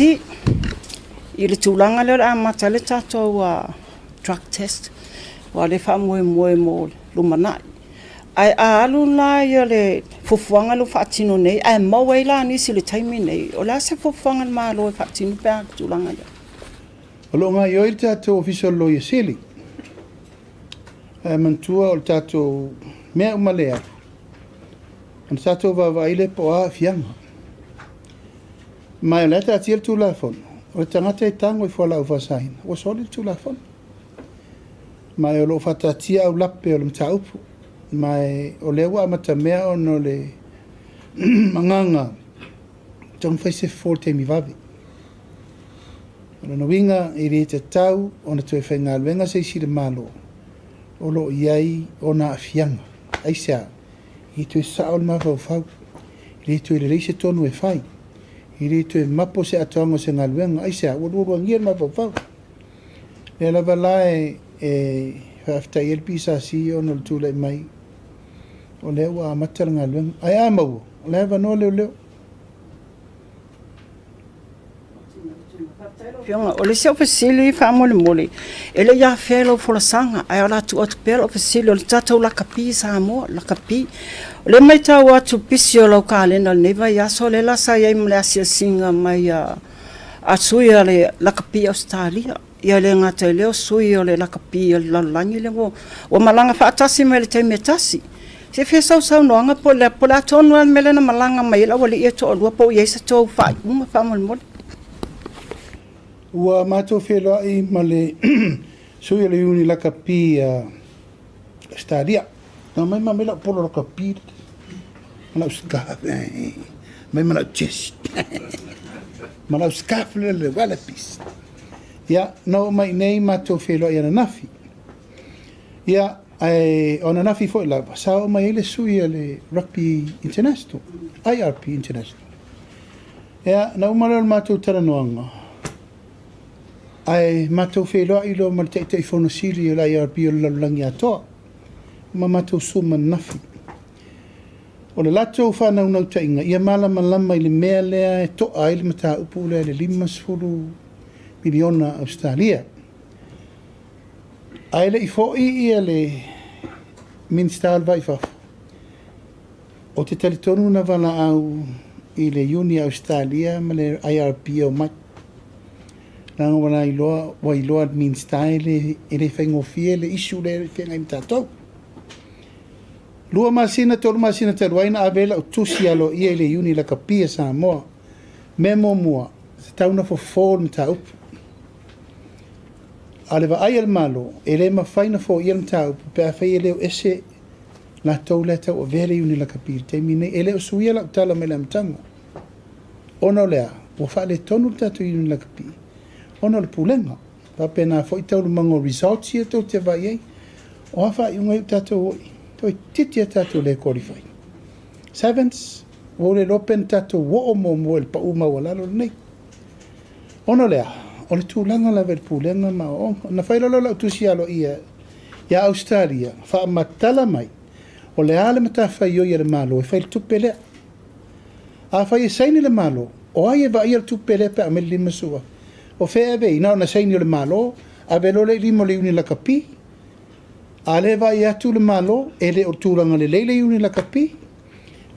i le tulaga lea o le a amata ai le tatou drug test, aua o lea e faamoemoe mo le lumanai. Ae a alu la le fuafuaga lea ua faatino nei ae maua ai la nisi i le taimi lenei, o le a se fuafuaga a le Malo e faatino pe a tulaga lea? O lo o gaoioi le tatou Ofisa o le Loia Sili. Ae manatua o le tatou mea uma lea, ona tatou vaavaai lea po o a aafiaga. Ma o la e taatia le Tulafono, o le tagata e tago i fualaau faasaina, ua soli le Tulafono. Ma o lo o faataatia aulape o le mataupu. Ma o lea ua amatamea ona o le agaga e taumafai se fofo i le taimi vave. O lona uiga, e le tatau ona toe faigaluega se isi i le Malo o lo o i ai ona aafiaga. Aisea? E le toe sao le mafaufau, e le toe lelei se tonu e fai, e le toe mapo se atoaga o se galuega. Aisea? Ua lualuagia le mafaufau. O lea lava la e faafetai ai le PSC ona o le tulai mai o lea ua amata le galuega. Ae a maua, o le avanoa leoleo. Afioga, o le isi au fesili faamolemole, e le i afea i lau folasaga, ae o le a tuu atu pea lau fesili, o le tatou lakapi i Samoa, lakapi. O lea e matau atu pisi o lau kalena i lenei vaiaso, lea la sa i ai ma le asiasiga mai a sui a le lakapi i Ausetalia. Ia e le gata i lea o sui o le lakapi o le lalolagi lea ua malaga faatasi mai i le taimi e tasi. Se i fia sau saunoaga po o le a tonu lava le mea lea na malaga mai ai le aualii ia e toalua po o ua i ai se tou faaiuga faamolemole. Ua matou feiloai ma le sui o le Iuni Lakapi a Ausetalia. Na omai ma aumai lau polo lakapi ma lau scarf, aumai ma lau jersey ma lau scarf lea le Wallabies. Ia, na oo mai i inei matou feiloai ananafi. Ia, ae o ananafi foi lava, sa oo mai ai le sui a le Rugby International, IRP International. Ia, na uma lea o le matou talanoaga, ae matou feiloai loa ma le Taitaifono Sili o le IRB o le lalolagi atoa, ma matou Zoom ananafi. O le latou faanaunautaiga, ia malamalama i le mea lea e to'a ai le mataupu lea i le $50 miliona Ausetalia. Ae le i foi ia le Minisita o le Va i Fafo, ou te talitonu na valaau i le Iuni a Ausetalia ma le IRB e omai. Leaga ua la iloa, ua iloa e le Minisita e le, e le faigofie le issue lea e feagai ma tatou. 2 masina, 3 masina talu ai na ave ai lau tusi aloaia i le Iuni Lakapi a Samoa. Mea muamua, e tatau ona fofo le mataupu. A o le vaai a le Malo, e le mafai ona foia le mataupu pe afai e le o ese latou lea e tauavea le Iuni Lakapi i le taimi lenei. E le o suia lau tala mai le amataga, ona o le a? Ua faaletonu le tatou Iuni Lakapi ona o le pulega. E faapena foi taualumaga o results ia tou te vaai ai. O a faaiuga ia ua tatou oo i ai? Toeitiiti lava tatou le qualify. Sevens, ua ou le iloa pe na tatou oo muamua i le pau maualalo lenei. Ona o le a? O le tulaga lava i le pulega ma aoaoga. Ona fai loa lea o lau tusi aloaia ia Ausetalia, faamatala mai, o le a le matafaioi a le Malo e fai i le tupe lea. Afai e saini le Malo, o ai e vaaia le tupe lea pe a aumai le 50,000? O fea e ave i ai? Na ona saini o le Malo, ave loa lea i lima o le Iuni Lakapi. A le vaai atu le Malo, e le o tulaga lelei le Iuni Lakapi.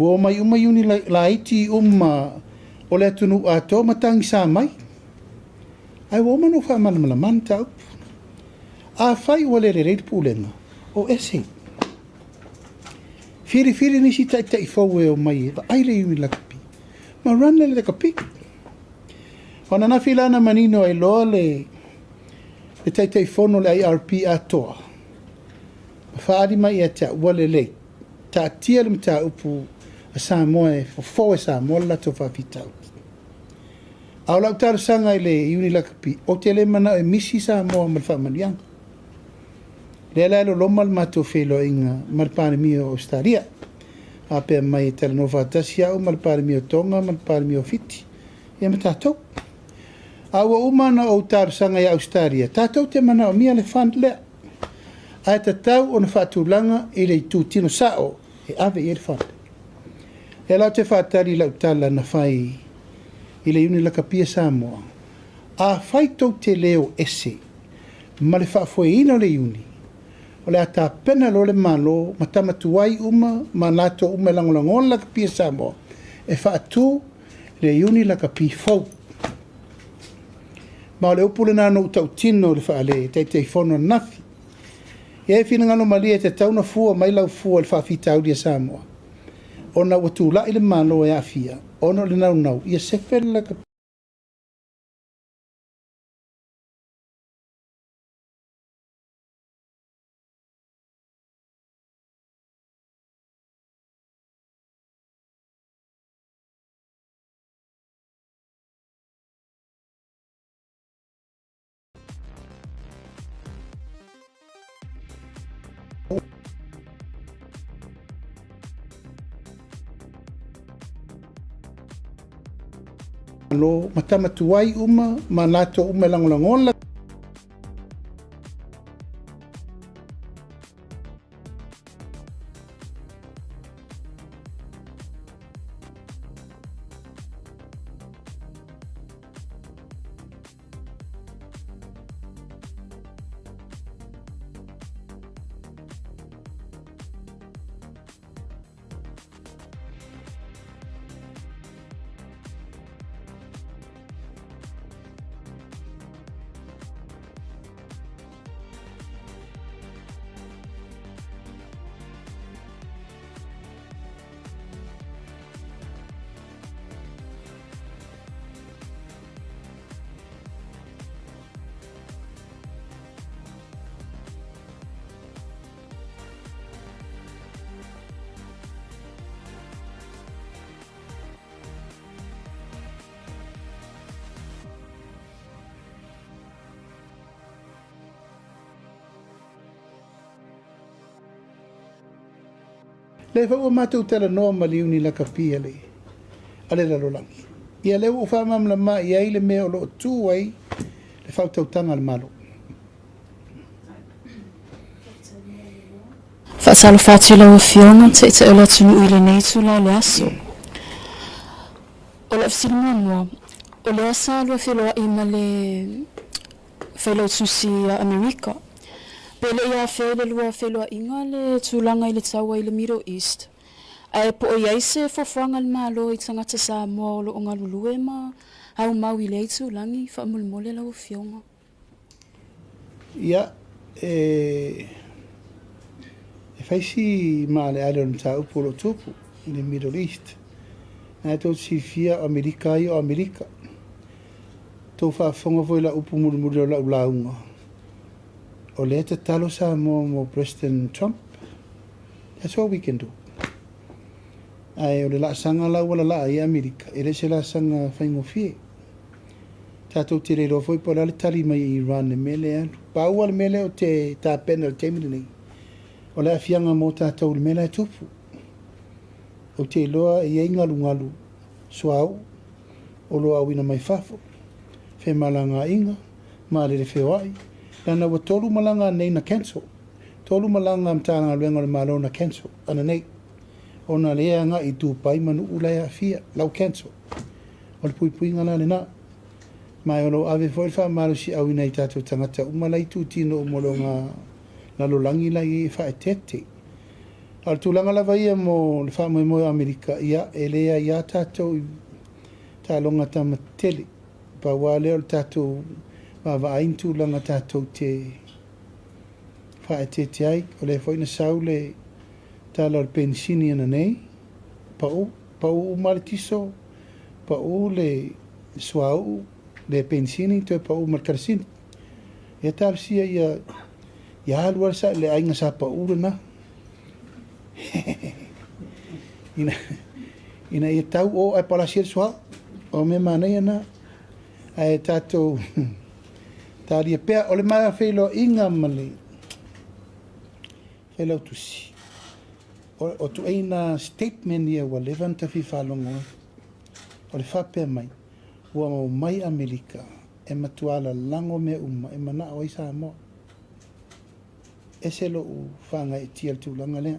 Ua omai uma iuni laiti uma o le atunuu atoa ma tagisa mai. Ae ua uma ona ou faamalamalama le mataupu. Afai ua le lelei le pulega, o ese. Filifili nisi taitai fou e omai e vaai le iuni lakapi ma run le lakapi. O ananafi la na manino ai loa le Taitaifono o le IRP atoa ma faaali mai ia te au, ua lelei. Taatia le mataupu a Samoa e fofo e Samoa le latou faafitauli. A o lau talosaga i le Iuni Lakapi, ou te le manao e misi Samoa ma le faamanuiaga. Lea la e loloma le matou feiloaiga ma le Palemia o Ausetalia. Faapea mai e talanoa faatasi au ma le Palemia o Tonga ma le Palemia o Fiti, ia ma tatou. A ua uma ona ou talosaga ia Ausetalia, tatou te manaomia le fund lea. Ae tatau ona faatulaga i le itutino sao e ave i ai le fund. Lea la ou te faatali i lau tala na fai i le Iuni Lakapi a Samoa, afai tou te le o ese ma le faafoeina o le Iuni, o le a tapena loa le Malo ma tama tuai uma ma latou uma e lagolagoa le Lakapi a Samoa e faatu le Iuni Lakapi fou. Ma o le upu lena na ou tautino i le faale Taitaifono ananafi. Ia e finagalo malie e tatau ona fua mai lau fua i le faafitauli a Samoa, ona ua tulai le Malo e aafia ona o le naunau ia sefe le lakapi. Malo ma tama tuai uma ma latou uma e lagolagoa. Lea foi ua matou talanoa ma le Iuni Lakapi a le a le lalolagi. Ia lea ua ou faamalamalama i ai le mea o lo o tu ai le faautautaga a le Malo. Faatalofa atu i lau Afioga i le Taitai o le atunuu i lenei itula o le aso. O lau fesili muamua, o lea sa lua feiloai ma le Failautusi a Amerika, pe le i afea i le lua feiloaiga le tulaga i le taua i le Middle East, ae po o i ai se fuafuaga a le Malo i tagata Samoa o lo o galulue ma aumau i lea itulagi, faamolemole lau Afioga. Ia, e fai si maaleale o le mataupu o lo o tupu i le Middle East. Na e tou te silafia o Amerika ia o Amerika. Tou faafofoga foi i lau upu mulimuli o lau lauga, o lea e tatalo Samoa mo President Trump. That's all we can do. Ae o le laasaga la ua lalaa ai Amerika, e le o se laasaga faigofie. Tatou te le iloa foi po o le a le tali mai a Iran i le mea lea e alu. Pau lava le mea lea ou te tapena i le taimi lenei, o le aafiaga mo tatou i le mea la e tupu. Ou te iloa e i ai galugalu suauu o lo o auina mai fafo, femalagaaiga, malele feoai, leaga ua tolu malaga ananei na cancel, tolu malaga a Matagaluega o le Malo na cancel ananei ona lea e agai i Dubai ma nuu la e aafia, la ua cancel. O le puipuiga la lena. Ma o lo o ave foi le faamalosiau i nai tatou tagata uma la e i itutino uma o le lalolagi la e i ai e faaeteete. A o le tulaga lava ia mo le faamoemoe o Amerika, ia, e le aia tatou i taaloga tama tetele. Pau lava lea o le tatou vaavaai ni tulaga tatou te faaeteete ai. O lea foi na sau le tala o le penisini ananei, pau, pau uma le tiso, pau le suauu, le penisini, toe pau ma le kerosene. Ia talosia ia, ia alu lava le aiga sa pau lena. Ina, ina ia tau o ae palasi ai le suauu. O mea manaia na. Ae tatou talia pea. O le ma feiloaiga ma le Failautusi, o tuuaiga statement ia ua leva ona ta fia faalogo ai. O le faapea mai, ua omai Amerika e matua lalago mea uma e manao ai Samoa. Ese lou faagaeetia i le tulaga lea.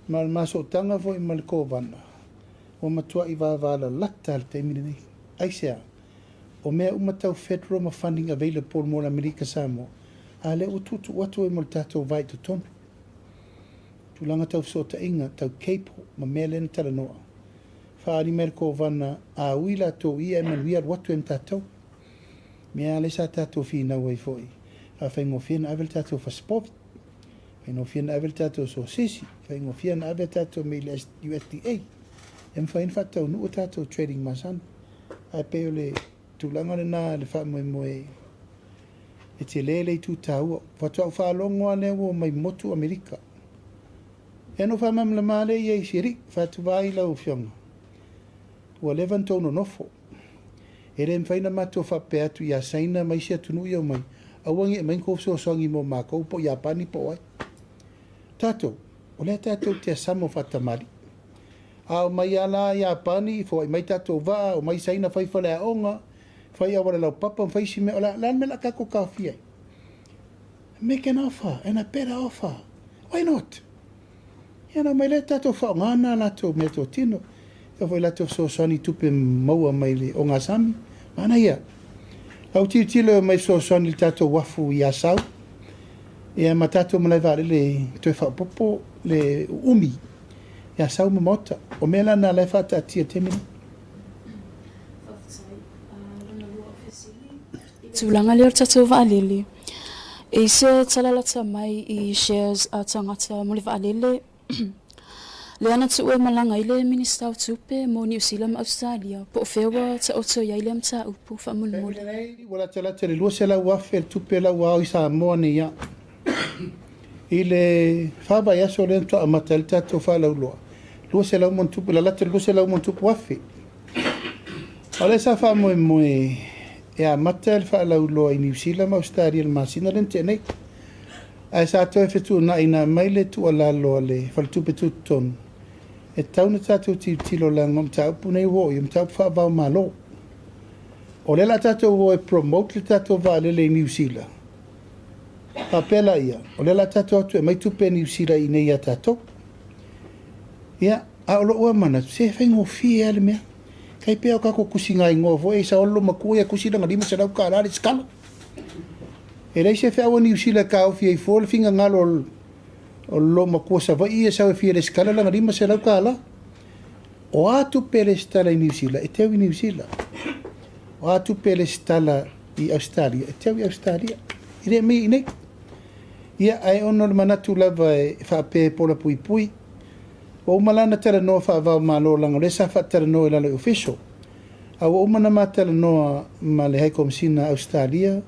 Ma o le ma sootaga foi ma le Kovana, ua matuai vavalalata i le taimi lenei. Aisea? O mea uma tau federal ma funding available mo le Amerika Samoa, a lea ua tuutuu atu ai mo le tatou va i totonu. Tulaga tau fesootaiga, tau cable ma mea lea na talanoa. Faaali mai le Kovana, a ui latou ia e manuia alu atu ai ma tatou. Mea lea sa tatou finau ai foi, faafaigofie ona ave le tatou fasipovi, faigofie ona ave le tatou sosisi, faigofie ona ave tatou mea i le USDA. E mafai ona faataunuu a tatou trading masani. Ae pei o le tulaga lena le faamoemoe e tele le itu taua. Faatoa ou faalogo lava lea ua omai motu Amerika. Ia ona ou faamalamalama lea i ai i si alii, fai atu vaai lau afioga, ua leva ona tou nonofo. E le mafai ona matou faapea atu ia Saina ma isi atunuu ia omai, aua ne i aumai ni tou fesoasoani mo matou po o Iapani po o ai. Tatou, o lea tatou te asamo faatamalii. A omai lava la Iapani, foai mai tatou vaa, omai Saina fai faleaoga, fai auala laupapa ma fai isi mea, o le a le mea o le a tatou taofia ai? Make an offer and a better offer. Why not? Ia ona omai lea tatou faaaoga nā latou meatotino, e oo foi i latou fesoasoani i tupe maua mai le ogasami, manaia. Lau tilotilo e omai fesoasoani i le tatou uafu i Asau, ia ma tatou malae vaalele toe faaopoopo le uumi i Asau ma Maota. O mea la na la e faataatia i le taimi lenei. Faafetai. Lona lua o fesili i le tulaga lea o le tatou vaalele. E i se tala lata mai i shares a tagata mo le vaalele lea na tuu e malaga ai le Minisita o Tupe mo Niu Sila ma Ausetalia, po o fea ua taoto i ai lea mataupu faamolemole. Taimi lenei ua latalata i le 200,000 le tupe la ua ao i Samoa nei a i le fa vaiaso lea na faatoa amata ai le tatou faalauiloa, 200 ma ono tupu, lalata i le 200 ma ono tupu afe. A o lea sa faamoemoe e amata le faalauiloa i Niu Sila ma Ausetalia i le masina lea na tea nei. Ae sa toe fetuunai na aumai le tuualalo a le Faletupe Tutotonu. E tatau ona tatou tilotilo leaga o mataupu nei ua oo i ai o mataupu faava o Malo. O lea o le a tatou o e promote le tatou vaalele i Niu Sila, faapea laia, o lea o le a tatou o atu e aumai tupe a Niu Sila i inei ia tatou. Ia, a o lou lava manatu, se e faigofie lava le mea. Tai pei lava o tatou tusigaigoa foi, e sao lou matua ia tusi lana $500 le lesitala. E leai se feau a Niu Sila e taofi ai fua le finagalo o le loomatua Savaii ia e sau e fia lesitala lana $500. O a tupe e lesitala i Niu Sila, e teu i Niu Sila. O a tupe e lesitala i Ausetalia, e teu i Ausetalia. E le aumaia i inei. Ia, ae ona o le manatu lava e faapea e pola puipui, ua uma la ona talanoa faava o Malo leaga o lea sa faatalanoa i lalo i official. A ua uma ona ma talanoa ma le High Komesina a Ausetalia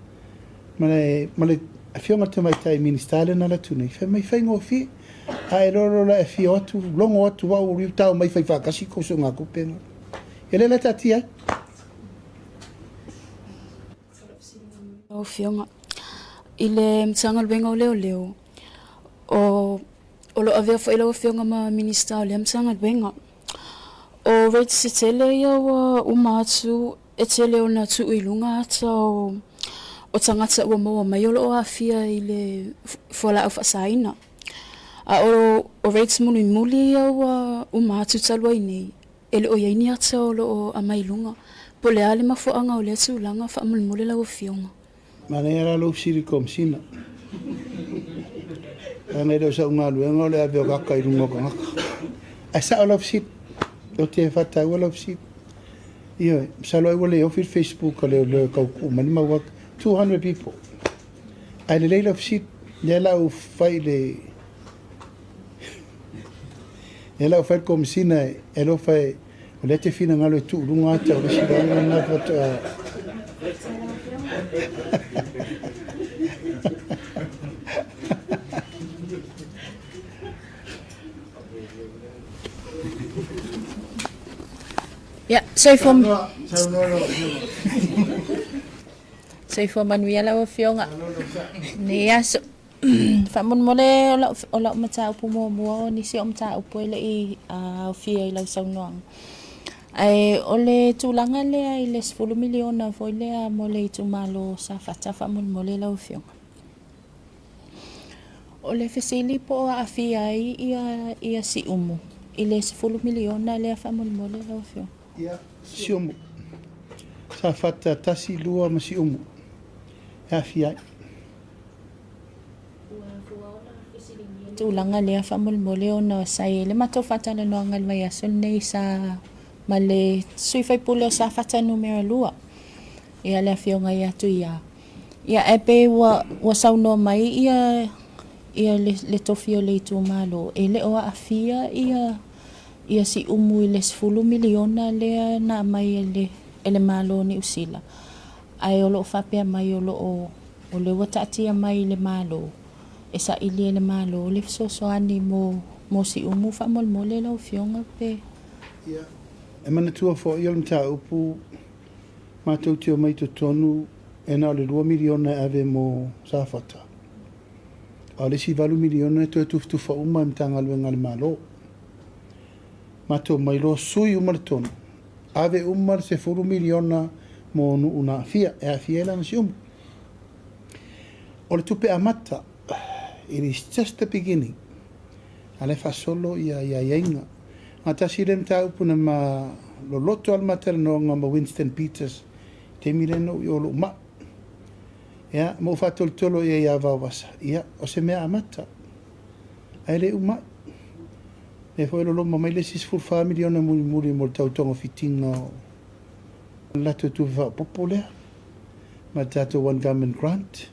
ma le, ma le Afioga i le Tamaitai Minisita lea na alu atu nei, fai mai, faigofie. A e iloa loa la e afio atu, logo atu au, tao mai fai faatasi tou soogatupe na. Ia lea la e taatia ai. Lau Afioga, i le Matagaluega o Leoleo, o o lo o avea foi lau Afioga ma Minisita o lea Matagaluega. O rates se tele ia ua uma atu e tele ona tuu i luga ata o o tagata ua maua mai o lo o aafia i le fualaau faasaina. A o o rates mulimuli ia ua uma atu talu ai nei, E le o i ai ni ata o lo o aumai i luga. Po o le a le mafuaaga o lea tulaga, faamolemole lau Afioga. Manaia la lou fesili Komesina. Leaga e le o sau galuega o le ave o ata i luga o tagata. Ae sao lau fesili. Ou te faataua lau fesili. Ioe, masalo ai ua le ofi le Facebook a leoleo e tau tuu mai le mau ata. 200 people. Ae lelei lau fesili. Lea la ou fai i le Lea la ua fai le Komesina e alofa e, o lea e te finagalo e tuu i luga ata o le isi vaega lena faatoa. Ia, soifua. Soifua manuia lau Afioga. Lenei aso. Faamolemole o lau mataupu muamua o nisi o mataupu e le i aofia i lau saunoaga. Ae o le tulaga lea i le $10 miliona foi lea mo le itumalo o Safata faamolemole lau Afioga. O le fesili po o aafia ai ia Siumu i le $10 miliona lea faamolemole lau Afioga? Ia, Siumu. Safata 1, 2 ma Siumu e aafia ai. Ua afua ona fesiligia le tulaga lea faamolemole ona sa i ai le matou faatalanoaga i le vaiaso lenei sa ma le sui faipule o Safata numera 2, ia le afioga ia Tuia. Ia ae pei ua ua saunoa mai ia ia le, le tofi o le itumalo e le o aafia ia ia Siumu i le 10 miliona lea na aumai e le e le Malo o Niu Sila. Ae o lo o faapea mai o lo o O lea ua taatia mai i le Malo, e saili e le Malo le fesoasoani mo mo Siumu faamolemole lau Afioga pe. Ia, e manatua foi o le mataupu matou te omai i totonu e na o le $2 miliona e ave mo Safata, a o le isi $8 miliona e toe tufatufa uma e Matagaluega a le Malo. Matou omai loa sui uma le tonu, ave uma le $10 miliona mo nuu na aafia, e aafia ai la ma Siumu. O le tupe amata, it is just the beginning. A lea e faasolo ia aiaiga. Na tasi lea mataupu na ma loloto lava le ma talanoaga ma Winston Peters i taimi lea na ou i o lou mai. Ia, ma ou faatolotolo i ai ia Vaovasa, ia, o se mea amata, ae le uma ai. Lea foi e loloma mai le isi $14 miliona mulimuli mo le tau togafitiga o le latou tupe faaopoopo lea. ma le tatou One Government Grant.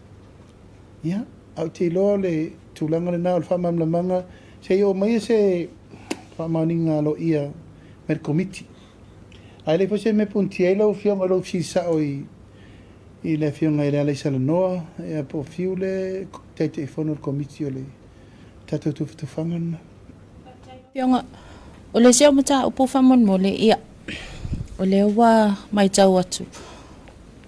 Ia, ae ou te iloa o le tulaga lena o le faamalamalamaga, se i oo maia se faamaoniga aloaia mai le Komiti. Ae leai foi se mea e punitia ai lau Afioga i lou fesili sao i i le Afioga i Lealaisalanoa, ia po o Fiu le Taitaifono o le Komiti o le tatou tufatufaga lena. Afioga, o le isi au mataupu faamolemole, ia, o lea ua matau atu,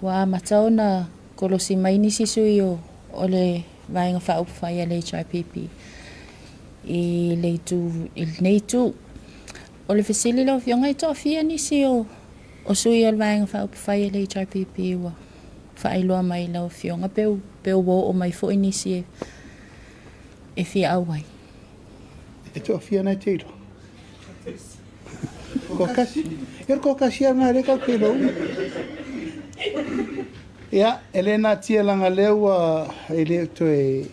ua amata ona kolosi mai nisi sui o, o le Vaega Faaupufai a le HRPP i le itu, i lenei itu. O le fesili lau Afioga, e toafia nisi o o sui o le Vaega Faaupufai a le HRPP ua faailoa mai i lau Afioga pe pe ua oo mai foi nisi e e fia auai? E toafia nai te iloa? Toatasi. Ia o le toatasi lava lena lea tatou te iloa uma. Ia, e le natia leaga lea ua e le o toe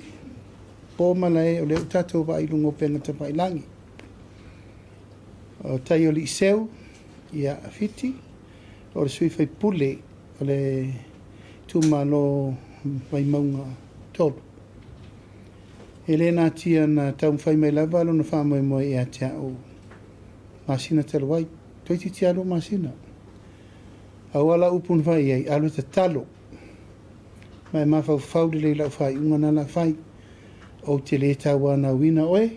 po malae o lea ua tatou vaai i luga o upega tafailagi. O tai o Liiseu, ia, Fiti, o le sui faipule o le itumalo Vaimauga 3. E le natia na taumafai mai lava lona faamoemoe ia te au masina talu ai, toeitiiti lava 2 masina. A o lau upu na fai i ai, alu e tatalo, ma e mafaufau lelei i lau faaiuga na la fai. Ou te le tauanauina oe,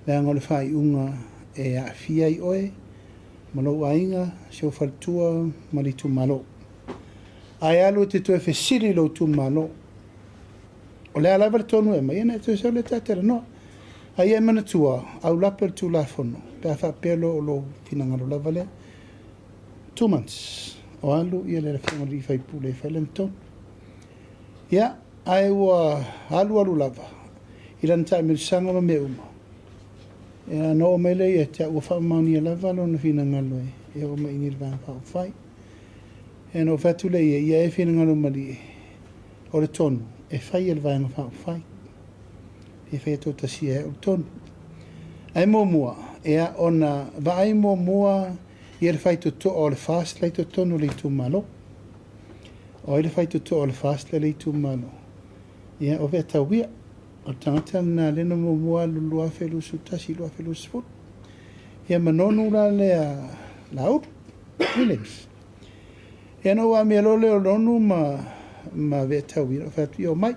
leaga o le faaiuga e aafia ai oe ma lou aiga, si ou faletua ma le itumalo. Ae alu e te toe fesili i lou itumalo, o le a lava le tonu e aumai, ia ona e toe sau lea ta talanoa. A ia e manatua, aulape o le Tulafono, pe a faapea loa o lou finagalo lava lea. 2 months o alu ia le afioga i le sui usufono e fai lana tonu. Ia, ae ua alu alu lava i lana taamilosaga ma mea uma. Ia, na oo mai lea ia te au ua faamaonia lava lona finagalo e oo mai i inei i le Vaega Faaupufai. Ia, na ou fai atu lea i ai, ia e finagalo malie, o le tonu e fai e le Vaega Faaupufai. E faia toatasia e au le tonu. Ae muamua, ia, ona vaai muamua ia le faitotoa o le FAST la i totonu o le itumalo. O ai le faitotoa o le FAST la i le itumalo? Ia, o Veatauia. O le tagata lena lea na muamua alu i le 2021, 2020. Ia, ma Nonu la lea Laaulu Williams. Ia, na ou amia loa lea o Nonu ma Veatauia, ou fai atu, ia omai.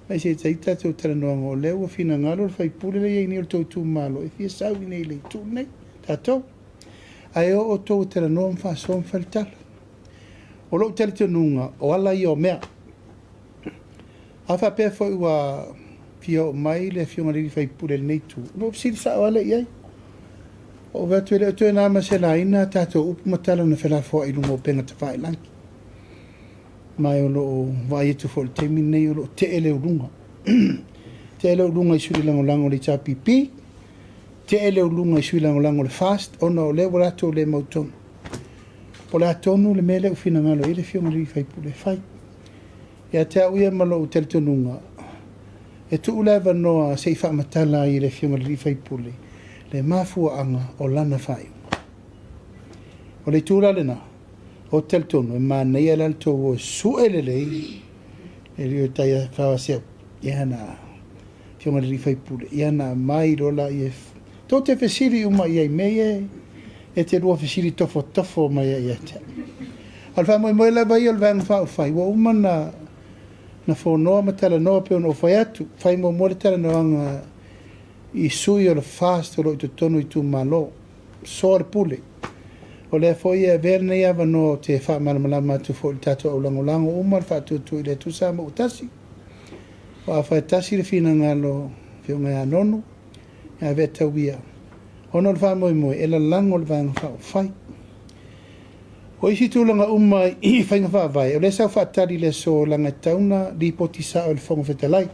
Mai se i tai tatou talanoaga o lea ua finagalo le sui usufono lea e i ai nei o le tou itumalo e fia sau i inei i le itu lenei, tatou. Ae o outou e talanoa ma faasoa ma fai le tala. O lou talitonuga, o ala ia o mea. A faapea foi ua fia oo mai le Afioga i le sui usufono i lenei itu, ona ou fesili sao lava lea i ai. Ou vaai atu e le o toe na ma se laina a tatou upu ma tala na felafoai i luga o upega tafailagi. Ma o lo o vaai atu foi i le taimi lenei o lo o tee le uluga. Tee le uluga i sui lagolago o le HRPP, tee le uluga i sui lagolago o le FAST, ona o lea ua latou le mautonu. Po o le a tonu le mea lea ua finagalo i ai le Afioga i le sui usufono e fai. Ia te au ia ma lou talitonuga, e tuu le avanoa se i faamatala ai e le Afioga i le sui usufono le mafuaaga o lana faaiuga. O le itu la lena, ou te talitonu e manaia la le tou o e sue lelei e le o tai faaseu ia na Afioga i le sui usufono ia na aumai loa laia tou te fesili uma i ai mea ia e te lua fesili tofotofo mai ai ia te au. A o le faamoemoe lava ia o le Vaega Faaupufai ua uma na fonoa ma talanoa pei ona ou fai atu, fai muamua le talanoaga i sui o le FAST o lo o i totonu o itumalo. Soa le pule. O lea foi e avea lenei avanoa ou te faamalamalama atu foi i le tatou aulagolago uma le faatuatua i le Atua Samoa ua tasi. Aua afai e tasi le finagalo Afioga ia Nonu, ia Veatauia, ona o le faamoemoe e lalago le Vaega Faaupufai. O isi tulaga uma i faiga faavae, o lea sa ou faatali i le aso leaga e tatau ona lipoti sao e le Fofoga Fetalai.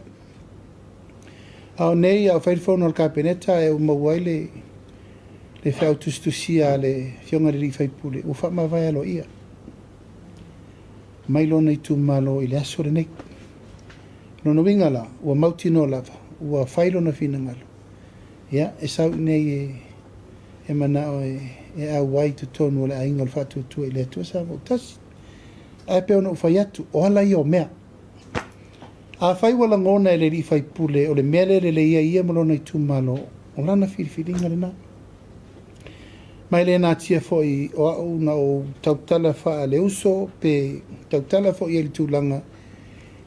A o nei, a o fai le fono a le Kapeneta ae ou maua ai le feau tusitusia a le Afioga i le sui usufono, ua faamavae aloaia mai lona itumalo i le aso lenei. O lona uiga la, ua mautinoa lava, ua fai lona finagalo, ia, e sau i inei e manao e auai i totonu o le aiga o le Faatuatua i le Atua Samoa ua Tasi. Ae pei ona ou fai atu, o ala ia o mea. Afai ua lagona e le sui usufono o le mea lea e lelei ai ia ma lona itumalo, o lana filifiliga lena. Ma e le natia foi o au na ou tautala faaleuso pe tautala foi i ai i le tulaga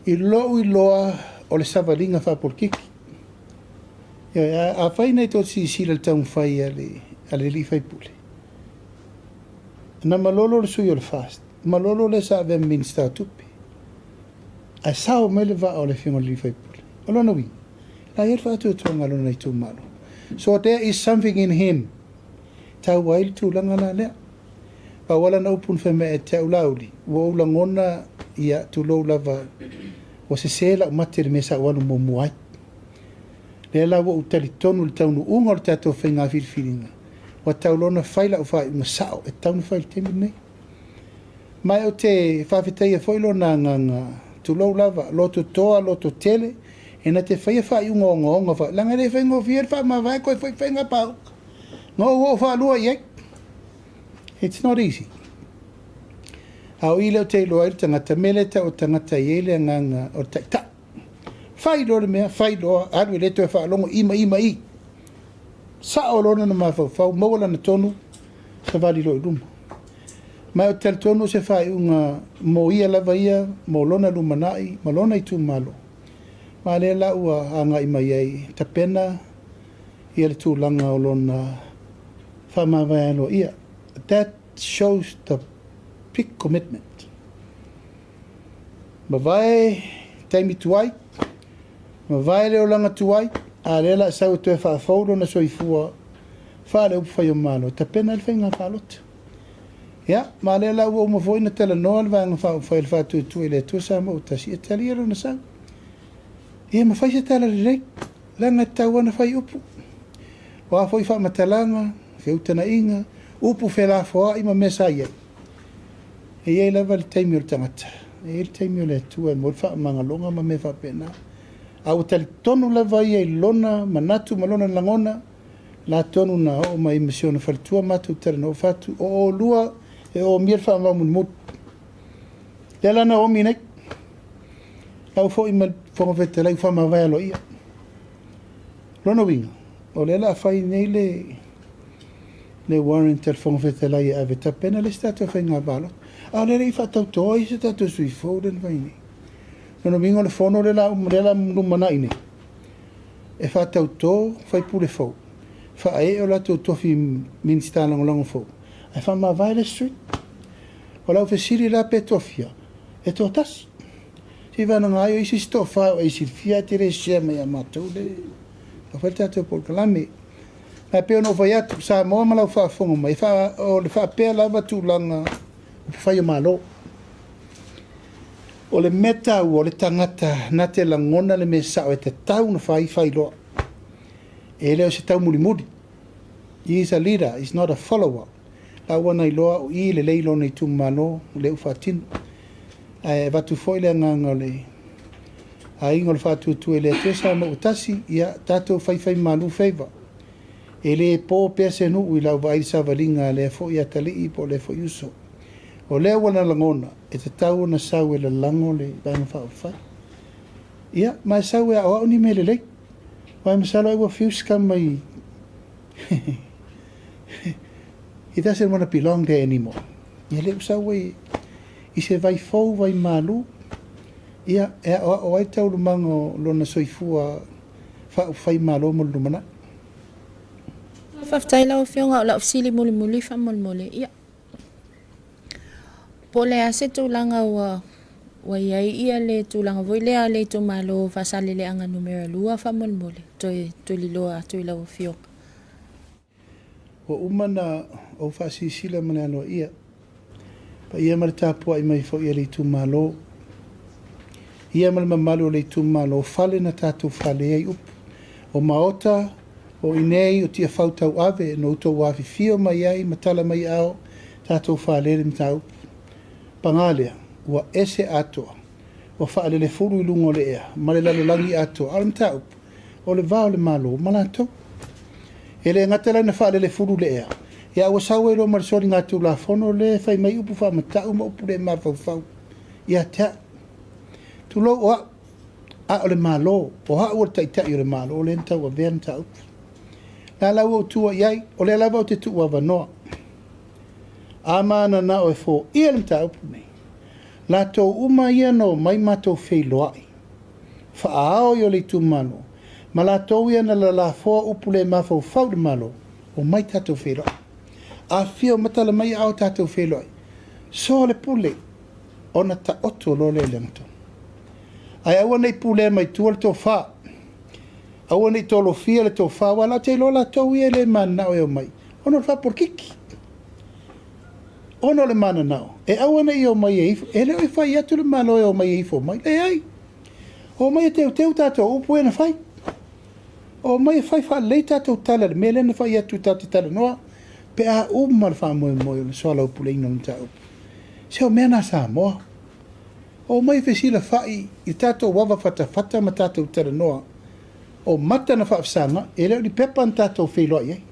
i lou iloa o le savaliga faapolokiki. Ioe, afai nei tou te silasila i le taumafai a le sui usufono, na malolo le sui o le FAST, malolo lea sa avea ma Minisita o Tupe, ae sao mai le vaa o le Afioga i le sui usufono. O lona uiga, la e i ai le faatuatuaga a lona itumalo. So there is something in him. taua ai le tulaga la lea. Pau lava lana upu na fai mai ia te au, Laauli, ua ou lagona, ia, tulou lava, ua sese lau mate i le mea sa ou alu muamua ai. Lea la ua ou talitonu i le taunuuga o le tatou faiga filifiliga, ua tau loa ona fai lau faaiuga sao e tatau ona fai i le taimi lenei. Ma ou te faafetaia foi lona agaga, tulou lava, lototoa, lototele, e na te faia faaiuga ogaoga fa, leaga e le faigofie le faamavae toe foi faiga palota. Na ou oo faalua i ai. It's not easy. A o i lea ou te iloa ai le tagata, mea lea e tau o le tagata e i ai le agaga o le taitai. Fai loa le mea, fai loa, alu e le toe faalogo i ma i ma i. Sao loa lona mafaufau, maua lana tonu, savali loa i luma. Ma ou te talitonu o se faaiuga mo ia lava ia, mo lona lumanai ma lona itumalo. Ma lea la ua agai mai ai e tapena ia le tulaga o lona faamavae aloaia. That shows the big commitment. Mavae taimi tuai, mavae le olaga tuai, a lea la sau e toe faafou lona soifua faale-upufai o Malo e tapena ai le faiga palota. Ia, ma lea la ua uma foi ona talanoa le Vaega Faaupufai o le Faatuatua i le Atua Samoa ua Tasi e talia lona sau. Ia ma fai se tala lelei, leaga e tatau lava ona fai upu. O a foi faamatalaga, feutagaiga, upu felafoai ma mea sa i ai, e i ai lava le taimi o le tagata, e i ai le taimi o le Atua e maua ai le faamagaloga ma mea faapena. A ua talitonu lava ia i lona manatu ma lona lagona, la tonu na oo mai ma si ona faletua matou talanoa fatu, o oulua e omia le faamau mulimuli. Lea la na omi nei. La ua foi mai le Fofoga Fetalai ua faamavae aloaia. Lona uiga, o lea la a fai nei le le warrant a le Fofoga Fetalai e ave tapena le isi tatou faiga palota. A o lea le i faatauto ai se tatou sui fou lea na fai nei. Lona uiga o le fono lea la lea la lumanai nei e faatauto faipule fou, faaee o latou tofi Minisita Lagolago fou, ae faamavae le isi sui. O lau fesili la pe tofia, e toatasi. Seivagana ai o isi isi toafa o e silafia ae te le share mai ia matou le tau fai le tatou polokalame. Ae pei ona ou fai atu, Samoa ma lau faafofoga mai, o le faapea lava tulaga upufai o Malo. O le mea taua, o le tagata na te lagona le mea sao e tatau ona fai, fai loa. E le o se taumulimuli. He is a leader, he is not a follower. La ua na iloa o i lelei lona itumalo, lea ua faatino. Ae avatu foi le agaga o le aiga o le Faatuatua i le Atua Samoa ua tasi, ia tatou faifai malu faiva. E le po pea se nuu i lau vaai i le savaliga a lea foi atalii po o lea foi uso. O lea ua na lagona, e tatau ona sau e lalago le Vaega Faaupufai. Ia, ma e sau e aoao ni mea lelei. Aua masalo ai ua fiu si tama i He doesn't want to belong there anymore. Ia lea ua sau ai i se vai fou, vai malu, ia, e aoao ai taualumaga o lona soifua faaupufai Malo mo le lumanai. Faafetai lau Afioga, o lau fesili mulimuli faamolemole, ia, po o le a se tulaga ua ua i ai ia le tulaga foi lea a le itumalo o Faasaleleaga numera 2 faamolemole, toe tuliloa atu i lau Afioga. Ua uma ona ou faasilasila ma le aloaia, paia ma le tapuai mai foi a le itumalo, ia ma le mamalu o le itumalo, fale na tatou fale ai upu, o maota, o inei, o Tiafau tauave, na outou afifio mai ai ma tala mai ao tatou fale le mataupu. Paga lea, ua ese atoa, ua faalelefulu i luga o le ea ma le lalolagi atoa, a o le mataupu, o le va o le Malo ma latou. E le gata la ina faalelefulu le ea, ia a ua sau ai loa ma le soligatulafono lea e fai mai upu faamatau ma upu le mafaufau ia te au. Tulou o au, a o le Malo, o au o le Taitai o le Malo lea na tauavea le mataupu. La la ua ou tua i ai, o lea lava ou te tuuavanoa. A mananao e foia le mataupu lenei, latou uma ia na omai matou feiloai, faaao i o le itumalo, ma latou ia na lalafoa upu le mafaufau i le Malo, omai tatou feiloai. Afifio ma tala mai aao tatou feiloai. Soa le pule, ona taoto loa lea i le agatonu. Ae aua ne i pulea mai tua le tofa. Aua ne i tolofia le tofa, aua latou te iloa latou ia e le mananao e omai. Ona o le faapolokiki. Ona o le mananao, e aua ne i omai e ifo, e le o i fai atu le Malo e omai e ifo mai. Leai. Omai e teuteu tatou upu ia na fai. Omai e fai faalelei tatou tala i le mea lea na fai atu tatou te talanoa pe a uma le faamoemoe o le soalaupuleina o le mataupu. Se o mea na a Samoa. Omai e fesilafai i tatou ava fatafata ma tatou talanoa o mata na faafesagai, e le o ni pepa na tatou feiloai ai.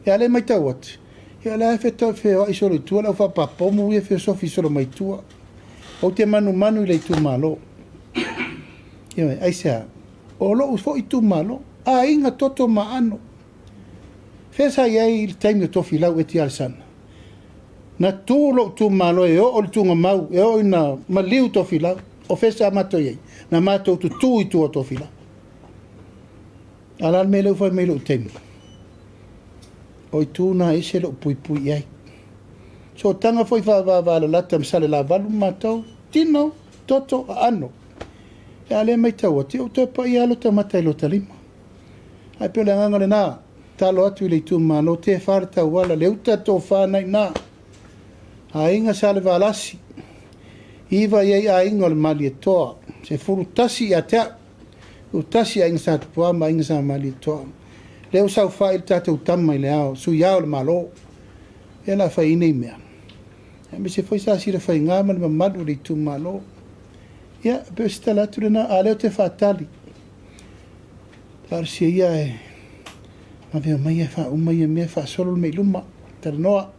Ia a lea e matau atu, ia o la e feoai solo i tua le au faapapomu ia feosofi solo mai tua. Ou te manumanu i le itumalo. Ioe, aisea? O lou foi itumalo, aiga toto ma aano. Fea sa i ai i le taimi o Tofilau Eti Alesana? Na tu lou itumalo e oo i le tugamau, e oo ina maliu Tofilau. O fea sa matou i ai? Na matou tutū i tua o Tofilau. A o le a le mea lea ua fai mai i lou taimi? O itu na e ese lou puipui i ai. Sootaga foi faavavalalata ma Salelavalu ma matou, tino, toto, aano. A lea e matau atu, ia ua toe pai lava lota mata i lota lima. Ae pei o le agaga lena, tatalo atu i le itumalo, tefa le tauala, le uta tofa na i ina. Aiga Salevalasi, iva i ai aiga o le Malietoa, 11 ia te au, 11 aiga Sa Tupua ma aiga Sa Malietoa. Lea ua saofai le tatou tama i le ao, sui ao o le Malo, lea o le a fai ai nei mea. Aemaise foi sa silafaiga ma le mamalu o le itumalo. Ia, pei o se tala atu lena, a o lea ou te faatali. Talosia ia e vave omai e faauma ia mea, faasolo le mea i luma. Talanoa.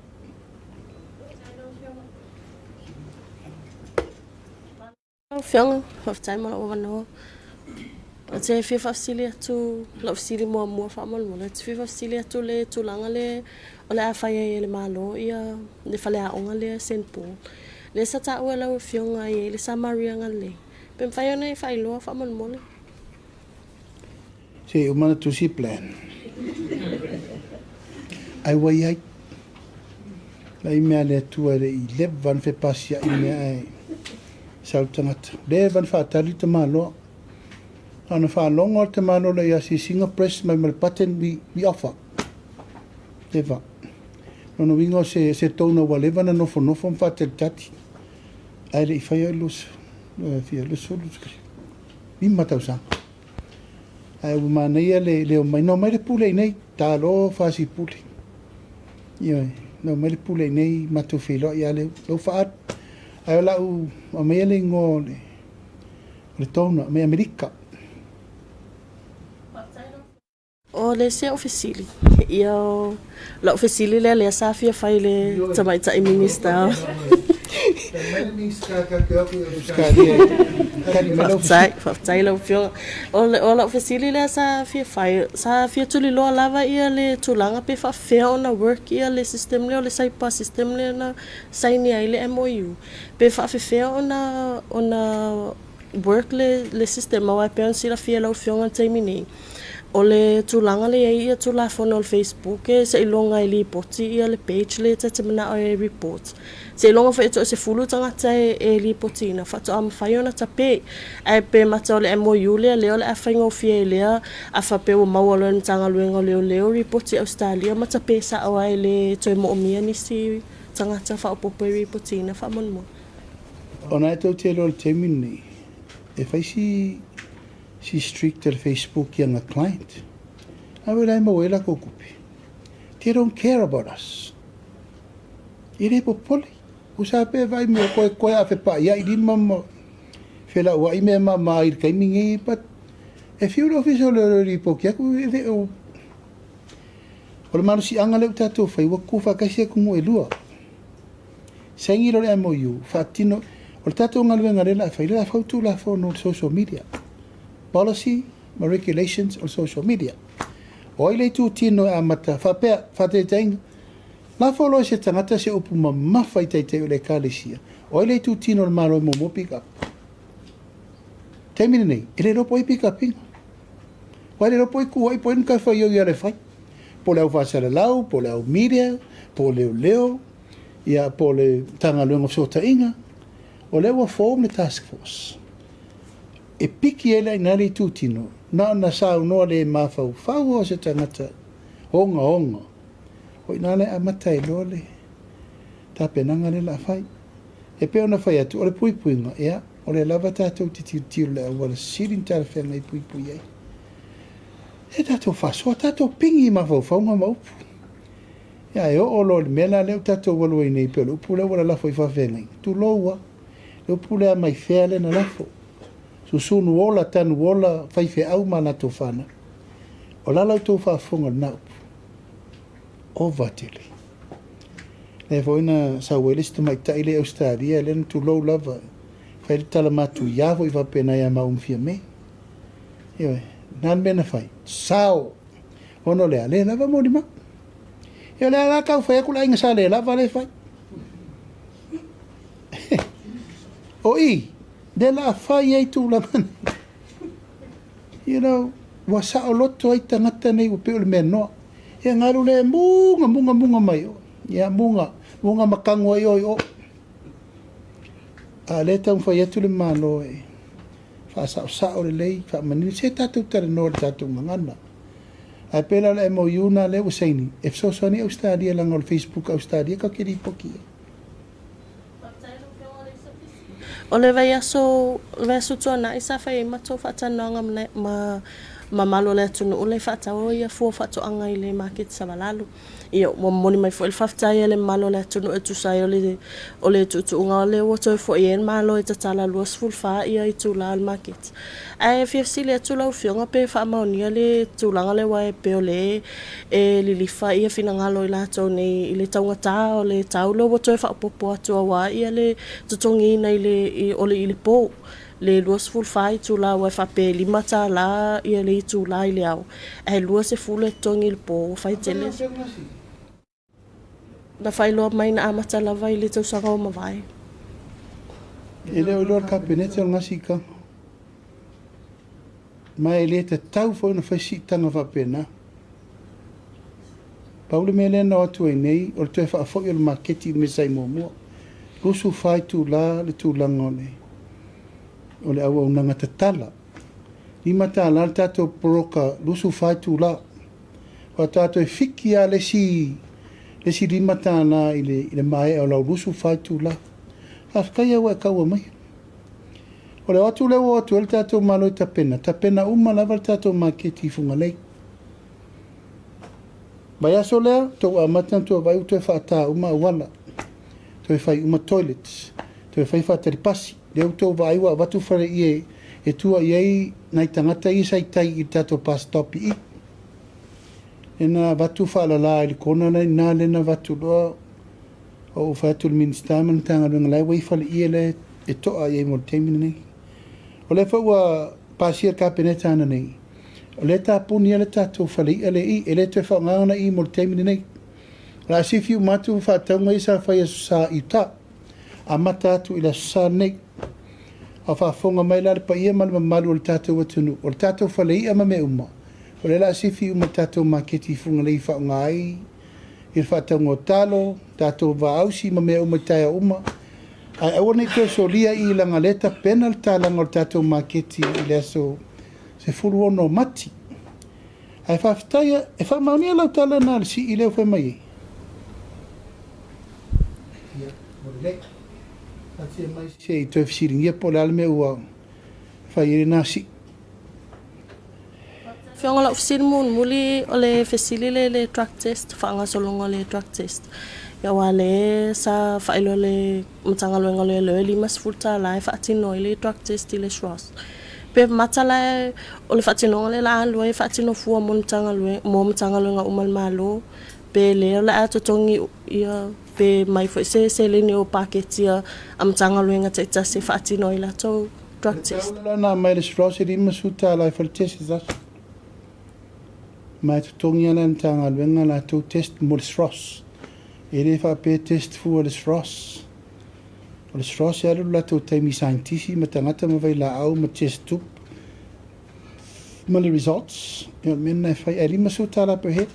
Lau Afioga, faafetai mo lou avanoa. Ou te fia faafesili atu, lau fesili muamua faamolemole, ou te fia faafesili atu le tulaga lea o le a fai ai e le Malo ia le faleaoga lea Saint Paul. Lea sa taua e lau Afioga e i ai le Samaria Galilei. Pe mafai ona e faailoa faamolemole? Se i uma ona tusi plan. Ai ua i ai. Lai mea a le Atua e le i leva ona fepasiai mea ae sau le tagata. Leva ona faatali le tamaloa. A ona faalogo le tamaloa lea i asiasiga press mai ma le button we, we offer. Leva. Lona uiga o se, se donor ua leva ona nofonofo ma faatalitali. Ae le i faia le 25 tausaga. Ae ua manaia le, le omai. Na omai le pule i nei, talofa si pule. Ioe, na omai le pule i nei, matou feiloai ia leu, leu faaalu. Ae o lau aumaia le igoa o le, o le donor mai Amerika. O le isi au fesili, ia o lau fesili lea lea sa fia fai i le tamaitai Minista. Faafetai, faafetai lau Afioga. O le, o lau fesili lea sa fia fai, sa fia tuliloa lava ia le tulaga pe faafefea ona work ia le system lea o le cyber system lea na saini ai le MOU. Pe faafefea ona, ona work le, le system aua e pei ona silafia e lau Afioga i le taimi nei, o le tulaga lea e i ai Tulafono o le Facebook e seiloga e lipoti ia le page lea ta te manao e report. Seiloga foi e toasefulu tagata e, e lipotiina faatoa mafai ona tape. Ae pe mata o le MOU lea lea o le a faigofie ai lea a faapea ua maua loa e le Matagaluega o Leoleo lipoti i Ausetalia ma tape sao lava e le toe moomia nisi tagata faaopoopo e lipotiina faamolemole. Ona e tou te iloa i le taimi lenei, e fai si si strict le Facebook i ana client. A wei la e maua ai lakou tupe. They don't care about us. E le popole. Usa pe vaai me koe koe a fepaaiai lima ma felauai mea mama ai i le taimi nei, but e fiu le ofisa o leoleo e lipoti atu, e le o o le malosiaga lea ua tatou fai, ua tutu faatasi atunuu e lua. Saini loa le MOU, faatino, o le tatou galuega lea o le a fai, lea o le a fau Tulafono o le Social Media, Policy ma Regulations o le Social Media. O ai le itutino e amata, faapea, faataitaiga, lafo loa i se tagata se upu mamafa i taitai o le Ekalesia, o ai le itutino o le Malo e muamua pick up? Taimi lenei, e le iloa po o ai pick up ina. Aua e le iloa po o ai kuai po o ai matafaioi ia le fai. Po o le au faasalalau, po o le au media, po o leoleo, ia, po o le Matagaluega o Fesootaiga, o lea ua form le task force e piki ai la i ina le itutino, na ona saunoa le mafaufau o se tagata ogaoga. O i ina lea e amata ai loa le tapenaga lea o le a fai. E pei ona fai atu, o le puipuiga, ia, o lea lava tatou te tilotilo i le auala sili ona talafeagai e puipui ai. E tatou faasoa, tatou pigi i mafaufauga ma upu. Ia, e oo loa i le mea la lea ua tatou alu ai nei, pei o le upu lea ua lalafo i faafeagaiga, tulou lava, le upu lea mai fea lea na lafo? Susunu ola, tanu ola, faifeau ma latou fanau. O le a la outou faafofoga i lena upu? Ova tele. Lea foi na sau ai le isi tamaitai lea i Ausetalia, lea na tulou lava, fai le tala matuia foi faapena ia maua ma Fiame. Ioe, na le mea na fai, sao! Ona o le a? Le lava molimau. Ia o le a la tau fai atu le aiga sa le lava le fai. O i, lea la a fai ai tulaga nei. You know, ua saoloto ai tagata nei ua pei o le mea noa. Ia galu le muga, muga, muga mai o. Ia muga, muga makagu ai o i o. A lea taumafai atu le Malo e faasaosao lelei, faamanino, se tatou talanoa i le tatou gagana. Ae pei la o le MOU lena lea ua saini, e fesoasoani ai Ausetalia leaga o le Facebook a Ausetalia tatou te lipoti i ai. O le vaiaso, le vaiaso tuanai sa fai ai matou faatalanoaga ma ma mamalu o le atunuu le faatau ia fua faatoaga i le maketi Savalalo. Ia ua momoli mai foi le faafetai a le mamalu o le atunuu e tusa ai o le o le tuutuuga o lea ua toe foi ai le Malo e tatala 24 ia itula o le maketi. Ae fia fesili atu lau Afioga pe faamaonia le tulaga lea aua e pei o lea e lilifa ia finagalo i latou nei i le taugata o le tau lea ua toe faaopoopo atu aua ia le totogiina i le o le i le po le 24 itula aua e faapea e $5 ia le itula i le ao ae 20 e totogi i le po ua fai tele Na faailoa mai na amata lava i le tausaga ua mavae. E le o iloa le Kapeneta o lena siitaga. Ma e le tatau foi ona fai siitaga faapena. Pau le mea lea na o atu ai nei, o le toe faafoi o le maketi i le mea sa i muamua. 24 itula le tulaga o le, o le auaunaga tatala. $5 le tatou poloka 24 itula. Faatoa toe fiki lava le isi, le isi $5 i le, i le maea o lau 24 itula. Faafetai lava ua e taua maia. O le o atu lea ua o atu ai le tatou Malo e tapena, tapena uma lava le tatou maketi i Fugalei. Vaiaso lea, tou amata ona toe vaai ua toe faata uma auala, toe fai uma toilets, toe fai faatali pasi. Lea ua tou vaai ua avatu faleie e tua i ai nai tagata ia sa i tai i le tatou bus stop i i. Lea na avatu faalala i le kona la i ina lea na avatu loa ou fai atu i le Minisita ma le Matagaluega la e ua i ai faleie la e to'a i ai mo le taimi lenei. O lea foi ua pasia e le Kapeneta ananei, o lea e tapuni lava le tatou fale i'a lea i i, e le toe faaaogaina i i mo le taimi lenei. O le a sifi uma atu faatauga ia sa fai i Aso Sa i uta, amata atu i le Aso Sa lenei. A o faafofoga mai la le paia ma le mamalu o le tatou atunuu, o le tatou fale i'a ma mea uma, o lea o le a sifi uma i le tatou maketi i Fugalei e faaaoga ai i le faatauga o talo, tatou vaausi ma mea uma i taeao uma. Ae aua ne i toe solia i i leaga o lea e tapena le talaga o le tatou maketi i le aso 16 o Mati. Ae faafetai, e faamaonia lau tala na le sii lea ua fai mai ai. Ia, ua lelei. Taatia mai se i toe fesiligia po o le a le mea ua fai ai lena sii. Afioga o lau fesili mulimuli o le fesili lea i le drug test, faagasologa o le drug test. Ia aua o lea sa faailoa e le Matagaluega o Leoleo e $50 e faatino ai le drug test i le SROS. Pe mata la o le faatinoga lea o le a alu ai e faatino fua mo le Matagaluega, mo Matagaluega uma a le Malo, pe lea o le a totogi ia pe mai foi se seleni o paketi a Matagaluega taitasi e faatino ai latou drug test. O le tau la na aumai e le SROS e $50 e fai le test i se aso. Ma e totogi lava la e le Matagaluega latou test mo le SROS. E le faapea e test fua le SROS. O le SROS e alu le latou taimi i saienitisi ma tagata ma vailaau ma test tube ma le results. Ia o le mea lena e fai. Ae $50 per head.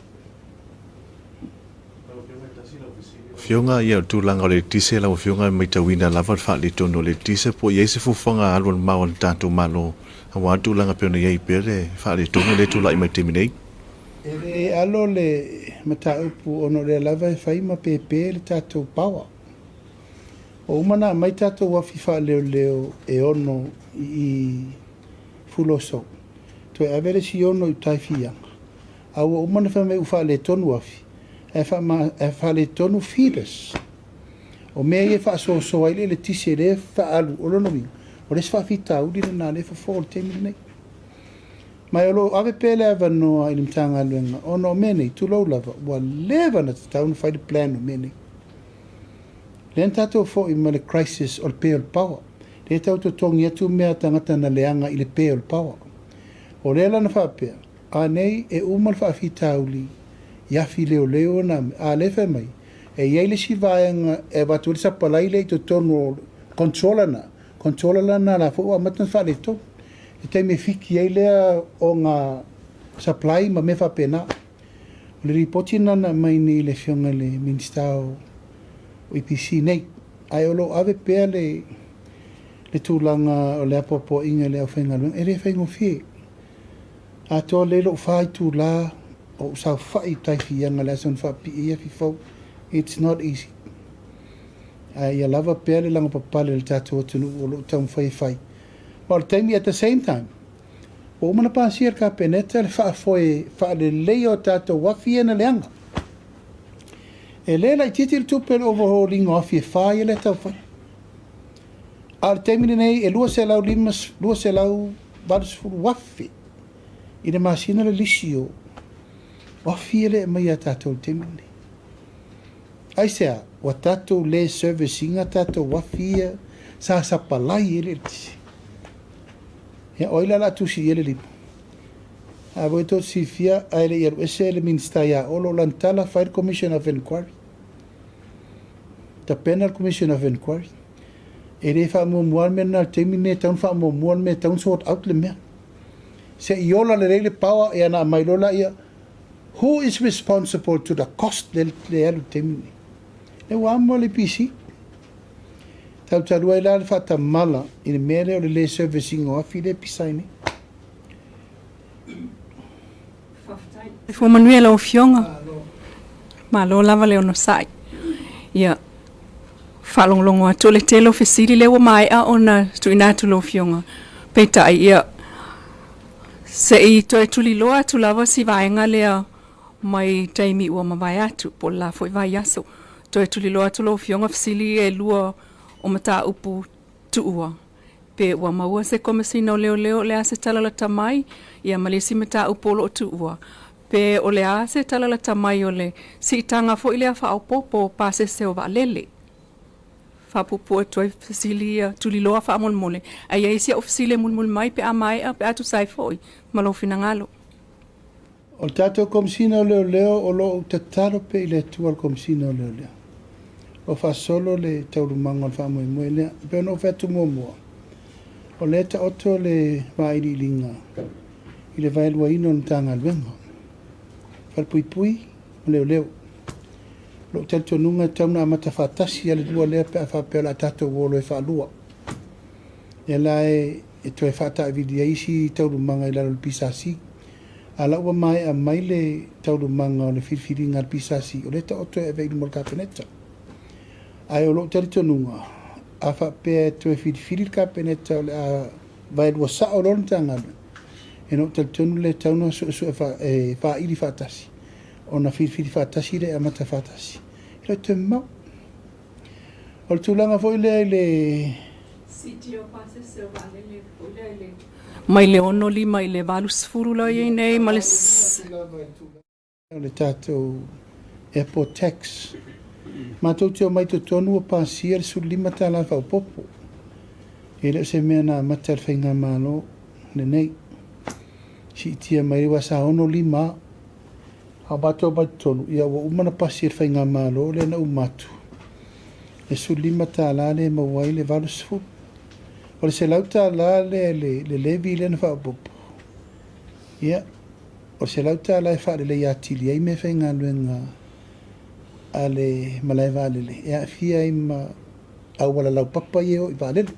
Afioga, ia o le tulaga o le eletise lau Afioga e maitauina lava le faaletonu o le eletise po o i ai se fuafuaga alualumamao a le tatou Malo aua le tulaga e pei ona i ai pea le faaletonu lea e tulai mai i le taimi nei. E le alo le mataupu ona o lea lava e fai ma pēpē le tatou power. Ua uma ona aumai tatou afi faaleoleo e ono i i Fuloso, toe ave le isi ono i uta i Fiaga, a ua uma ona fai mai ua faaletonu afi, ae ae faaletonu feeders. O mea ia e faasoasoa ai le eletise lea e faaalu, o lona uiga, o le isi faafitauli lena lea e fofo i le taimi lenei. Ma o lo o ave pea le avanoa i le Matagaluega ona o mea nei, tulou lava, ua leva ona tatau ona fai le plan o mea nei. Lea na tatou foi mai le crisis o le pe o le power. Lea e tau totogi atu mea a tagata na leaga i le pe o le power. O lea la na faapea, a nei e uma le faafitauli i afi leoleo na, a lea e fai mai, e i ai le isi vaega e avatu ai le sapalai lea i totonu o controller na, controller la na la foi ua amata ona faaletonu. I taimi e fiki ai lea o ngā supply ma mea faapena. O le lipoti lena na aumai nei i le Afioga i le Minisita o EPC nei, ae o lo o ave pea le le tulaga o le apoapoaiga i le aufaigaluega, e le faigofie. Atoa lelei lou fa itula o ou saofai i tai fiaga i le aso na faapipii ai afi fou. It's not easy. Ae ia lava pea le lagopapale o le tatou atunuu o lo o taumafai e fai. Ma o le taimi at the same time, Ua uma ona pasia e le Kapeneta le faafoe faaleleia o tatou afi ia na leaga. E le laitiiti le tupe o le overhauling o afi e fa ia lea e tau fai. A o le taimi lenei e 280,000 i le masina le lisi o afi ia lea e aumai ia tatou i le taimi lenei. Aisea? Ua tatou le service ina tatou afi ia sa sapalai ai le eletise. Ia, o ai la o le a tusi i ai le lima? A voi tou te silafia, ae le i alu ese le Minisita ia Olo, o lana tala, fai le Commission of Inquiry. Tapena le Commission of Inquiry. E le faamuamua le mea lena i le taimi lenei, e tatau ona faamuamua le mea e tatau ona sort out le mea. Se i ola lelei le power, ia ona aumai loa lea, who is responsible to the cost lea e alu i le taimi lenei? Lea ua amo le EPC. Talu ai la le faatamala i le mea lea o le le service ina o afi lea e pisa ai nei. Faafetai. Soifua manuia lau Afioga. Malo lava le onosai. Ia, faalogologo atu o le tele o fesili lea ua maea ona tuuina atu i lau Afioga. Peitai, ia, se i toe tuliloa atu lava si vaega lea mai taimi ua mavae atu, po o le la foi vaiaso. Toe tuliloa atu lau Afioga fesili ia e lua o mataupu tuua, pe ua maua se Komesina o Leoleo o le a se tala lata mai, ia ma le isi mataupu o lo o tuua, pe o le a se tala lata mai o le siitaga foi lea faaopoopo o pasese o vaalele. Faapuupuu atu ai fesili ia tuliloa faamolemole, ae i ai isi au fesili e mulimuli mai pe a maea, pe a tusa ai foi ma lou finagalo. O le tatou Komesina o Leoleo o lo o ou tatalo pea i le Atua le Komesina o Leoleo. Ua faasolo le taualumaga o le faamoemoe lea. E pei ona ou fai atu muamua, o lea e taoto le vailiiliga i le vaeluaina o le Matagaluega, Falepuipui ma Leoleo. O lou talitonuga e tatau ona amata faatasi lava le lua lea pe a faapea o le a tatou o loa e faalua. Lea la e toe faataavili ai isi taualumaga i lalo o le PSC. A la ua maea mai le taualumaga o le filifiliga a le PSC, o lea e taoto e ave i luma o le Kapeneta. Ae o lou talitonuga, a faapea e toe filifili le Kapeneta o le a vaelua sao loa le Matagaluega, ia ona ou talitonu lea e tatau ona suesue e vaili faatasi, ona filifili faatasi lea e amata faatasi. E le o toe mamao. O le tulaga foi lea i le Siitia o pasese o vaalele foi lea i le mai le 65 i le 80 la i ai nei ma le O le tatou airport tax. Matou te omai totonu ua pasia le $15 faaopoopo. E le o se mea na amata e le faigamalo lenei. Siitia mai aua sa 65 lava. A o matou omai totonu, ia ua uma ona pasi e le faigamalo lea na uma atu le $15 lea e maua ai le 80. O le $100 lea le levy lea na faaopoopo, ia, o le $100 e faaleleia atili ai meafaigaluega a le malae vaalele e aafia ai ma auala laupapa ia e o i vaalele.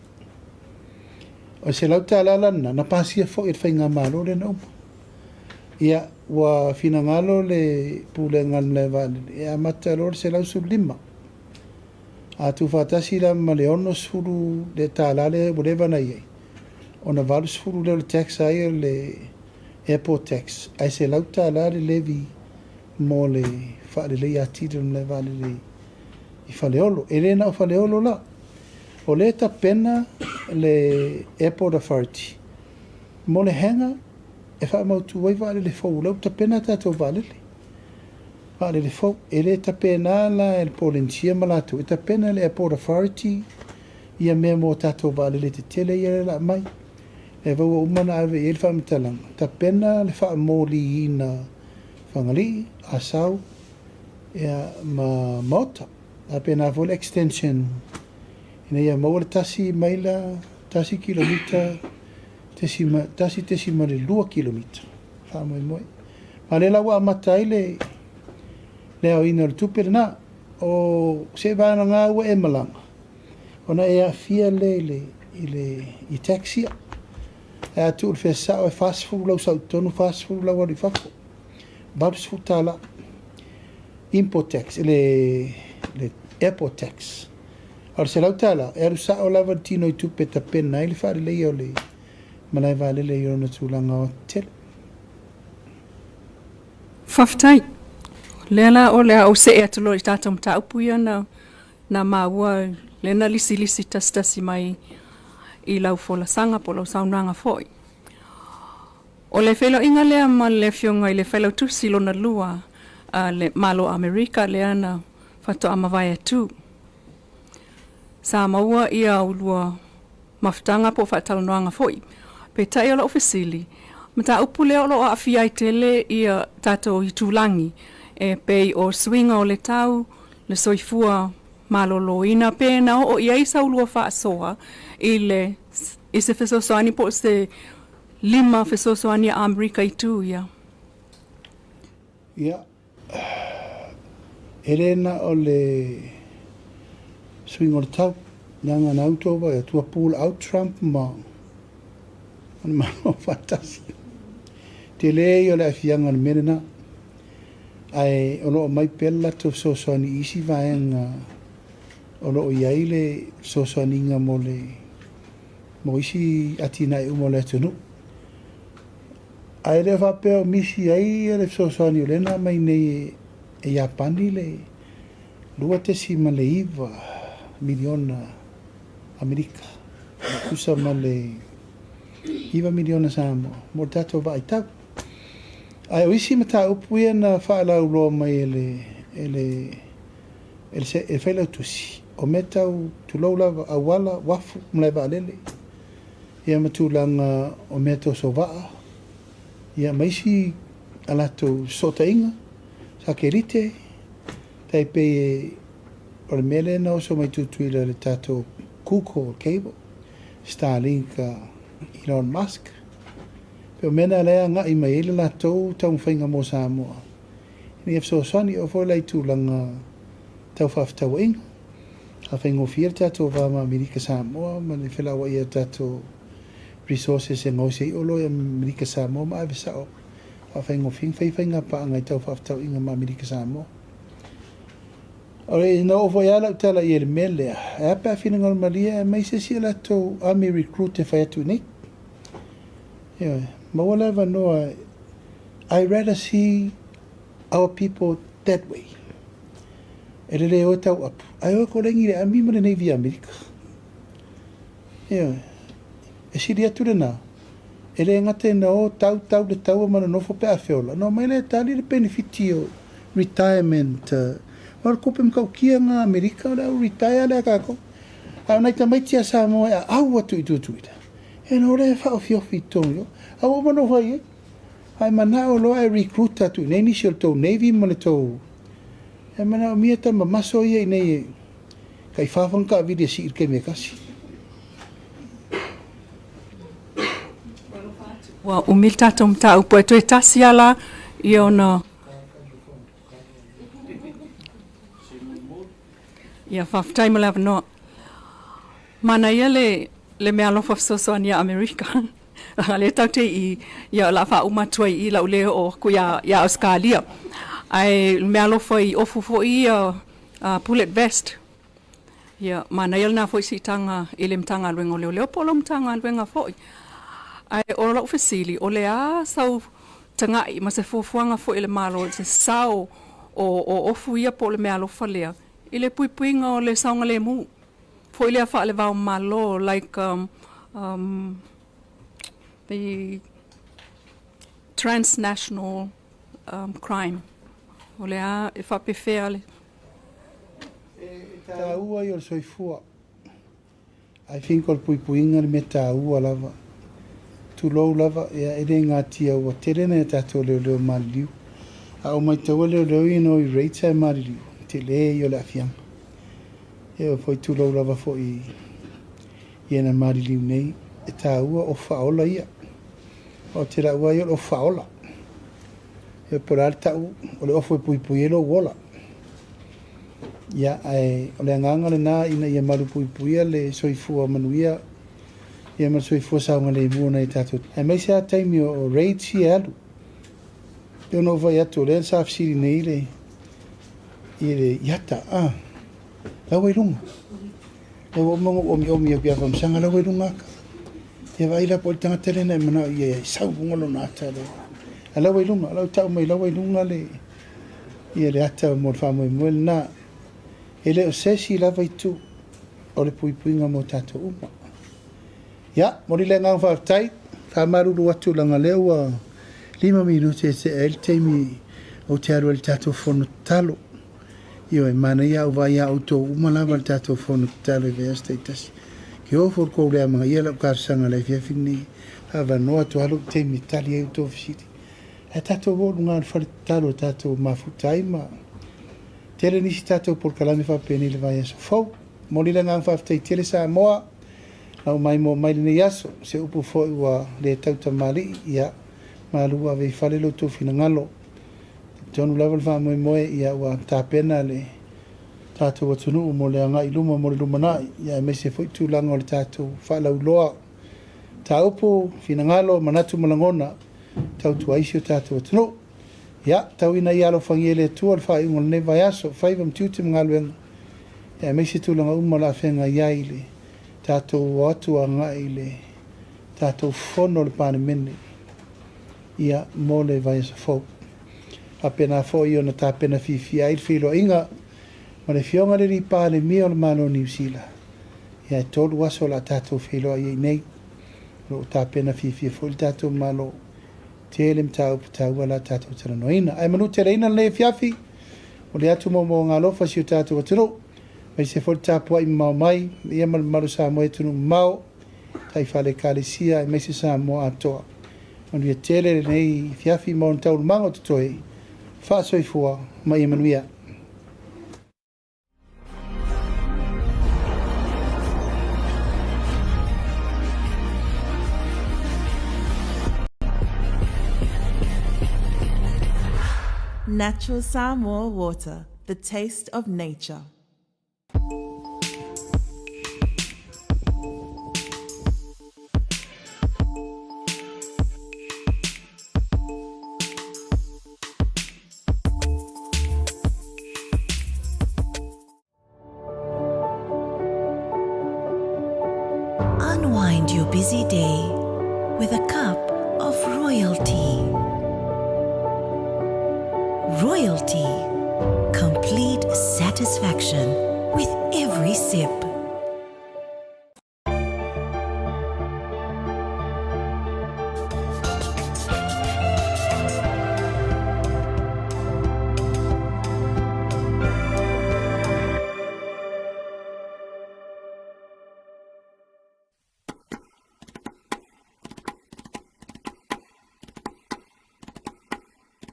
O le $100 la lena, na pasia foi e le faigamalo lea na uma. Ia, ua finagalo le Pulega a le Malae Vaalele e amata loa le 115. A tuufaatasi la ma le 60 le $ lea ua leva ona i ai, ona 80 lea o le tax a ia le airport tax, ae $100 le levy mo le faaleleia atili o le malae vaalele i Faleolo. E le na o Faleolo la. O lea e tapena le Airport Authority mo le hangar e faamautu ai vaalele fou, o lea ua tapena a tatou vaalele, vaalele fou. E le tapena la e le Polenisia ma latou, e tapena e le Airport Authority ia mea mo tatou vaalele tetele ia lea o le a mai. Lea foi ua uma ona ave i ai le faamatalaga, tapena le faamoliina Fagalii, Asau ia ma Maota. Faapena foi le extension ina ia maua le tasi maila, tasi kilomita, tesima, 1.2 kilomita faamoemoe. Ma lea la ua amata ai le le aoina o le tupe lena. O se vagana ua e malaga, ona e aafia lea i le, i le, i tax ia. Ae a tuu i le fea sao e 40 lau sau i totonu, 40 lau alu i fafo. $80 import tax, le, le airport tax. A o le $100, e alu sao lava le tino i tupe e tapena ai le faaleleia o le malae vaalele i ona tulaga aoatetele. Faafetai. O lea la o le a ou see atu loa i tatou mataupu ia na na maua lea na lisilisi tasitasi mai i lau folasaga po o lau saunoaga foi. O le feiloaiga lea ma le Afioga i le Failautusi lona lua a le Malo o Amerika lea na faatoa mavae atu. Sa maua ia ulua mafutaga po o faatalanoaga foi. Peitai o lau fesili, mataupu lea o lo o aafia ai tele ia tatou itulagi e pei o suiga o le tau, le soifua maloloina, pe na oo i ai sa ulua faasoa i le i se fesoasoani po o se lima fesoasoani a Amerika i itu ia? Ia, e le na o le suiga o le tau, leaga na uto vai atu a pull out Trump ma le Malo Faatasi. Tele ia o le aafiaga o le mea lena. Ae o lo o aumai pea le latou fesoasoani i isi vaega o lo o i ai le fesoasoaniga mo le mo isi atinae uma o le atunuu. Ae le faapea o misi ai le fesoasoani o lea na aumai nei e Iapani le $2.9 miliona Amerika, e tusa ma le $9 miliona Samoa mo le tatou vaaitau. Ae o isi mataupu ia na faalauiloa mai e le, e le, e le, e le Failautusi, o mea tau, tulou lava, auala, uafu, malae vaalele, ia ma tulaga o mea tau sovaa, ia ma isi a latou fesootaiga, sakelite, tai pei e, o le mea lea na oso mai Tutuila i le tatou Google cable, Starlink a Elon Musk. Pei o mea na lea e agai mai ai le latou taumafaiga mo Samoa, ina ia fesoasoani oo foi la i tulaga tau faafetauaiga. A faigofie le tatou va ma Amerika Samoa ma le felauai o tatou resources e gaosi ai oloa i Amerika Samoa ma ave sao faafaigofie ona fai faigapaaga i tau faafetauaiga ma Amerika Samoa. O le ina oo foi lava lau tala i ai i le mea lea, e a pe a finagalo malie e aumai se isi a latou army recruit e fai atu i inei. Ioe, maua le avanoa, I rather see our people that way. E lelei o e tauapu, ae o e koleni i le ami ma le Navy a Amerika. Ioe, e sili atu lena, e le gata ina o tau tau le taua ma nonofo pe a feola, ona omai lea e tali le penefiti o retirement. O le tupe matautia lena a Amerika, o le au retire lea a tatou. A o nai tamaiti a Samoa e aau atu i Tutuila, e na o lea e faaofiofi i totonu i o. A ua uma ona ou fai i ai, a e manao loa e recruit atu i inei nisi o le tou Navy ma le tou, e manaomia tama maso ia i inei e tai fa fono taavili e sii i le taimi e tasi. Ua umi le tatou mataupu ae toe tasi lava la ia ona Ia faafetai mo le avanoa. Manaia le le meaalofa fesoasoani a Amerika. Leaga o lea tatou te i i, ia o le a faauma atu ai i i lau le oo atu ia ia Ausetalia. Ae o le meaalofa i ofu foi ia bullet vest, ia manaia lena foi siitaga i le Matagaluega o Leoleo po o lau Matagaluega foi. Ae o lau fesili, o le a sau tagai ma se fuafuaga foi a le Malo i se sao o o ofu ia po o le meaalofa lea i le puipuiga o le saogalemu foi lea faale-va o Malo like the transnational crime. O le a e faapefea le. E taua ia o le soifua. I think o le puipuiga le mea taua lava. Tulou lava, ia e le gatia ua tele nai a tatou leoleo maliliu. A ou maitaua leoleo ia na o i rates ae maliliu, tele ia o le aafiaga. E oo foi tulou lava foi i e na maliliu nei, e taua o faaola ia. Ou te laua ia o le ofu faaola. Ia po o le a le tau o le ofu e puipui ai lou ola. Ia, ae o le agaga lena ina ia malupuipuia le soifua manuia ia ma le soifua saogalemu o nai o tatou. Aemaise lava taimi o raids ia e alu. E pei ona ou fai atu, o lea sa fesili nei le i le iata, a, la ua i luga. Lea ua uma ona ou omiomi atu ia Famasaga, la ua i luga ata. Ia vaai la po o le tagata lea na e manao i ai e sau i luga lona ata lea. A la ua i luga, la ua tau mai la ua i luga le ia le ata mo le faamoemoe lena. E le o se isi lava itu o le puipuiga mo tatou uma. Ia, momoli le agaga faafetai, faamalulu atu leaga lea ua 5 minute e tea ai le taimi ou te alu ai i le tatou fono tatalo. Ioe, manaia au vaai a outou uma lava le tatou fono tatalo i vaiaso taitasi. Ke ofo le kou le amagaia lau talosaga i le afiafi lenei, avanoa atu lava lou taimi e tali ai outou fesili. Ae tatou o i luga o le fale tatalo e tatou mafuta ai ma tele nisi tatou polokalame faapenei i le vaiaso fou. Momoli le agaga faafetai tele Samoa, lau maimoa mai lenei aso, se upu foi ua le tautamalii, ia malu ave i fale lo outou finagalo. Talitonu lava le faamoemoe ia ua tapena le tatou atunuu mo le agai i luma mo le lumanai, ia aemaise foi tulaga o le tatou faalauiloa mataupu, finagalo, manatu ma lagona tautua ai si o tatou atunuu. Ia, tau ina ia alofagia e le Atua le faaiuga o lenei vaiaso, faiva ma tiute ma galuega, ia aemaise tulaga uma o le a feagai ai i le tatou o atu agai i le tatou fono o le Palemene. ia mo le vaiaso fou. Faapena foi ona tapena fiafia ai le feiloaiga ma le Afioga i le Alii Palemia o le Malo o Niu Sila. Ia e 3 aso o le a tatou feiloai ai nei. O lo o tapena fiafia foi le tatou Malo. Tele mataupu taua o le a tatou talanoaina. Ae manuteleina lenei afiafi, momoli atu moomooga alofa i si o tatou atunuu, aemaise foi le tapuai mamao mai, ia ma le mamalu o Samoa i atunuu mamao, taifale Ekalesia aemaise Samoa atoa. Manuia tele lenei afiafi ma ona taualumaga o totoe. Faasoifua ma ia manuia. Natural Samoa water, the taste of nature. Unwind your busy day with a cup of royalty. Royalty. Complete satisfaction with every sip.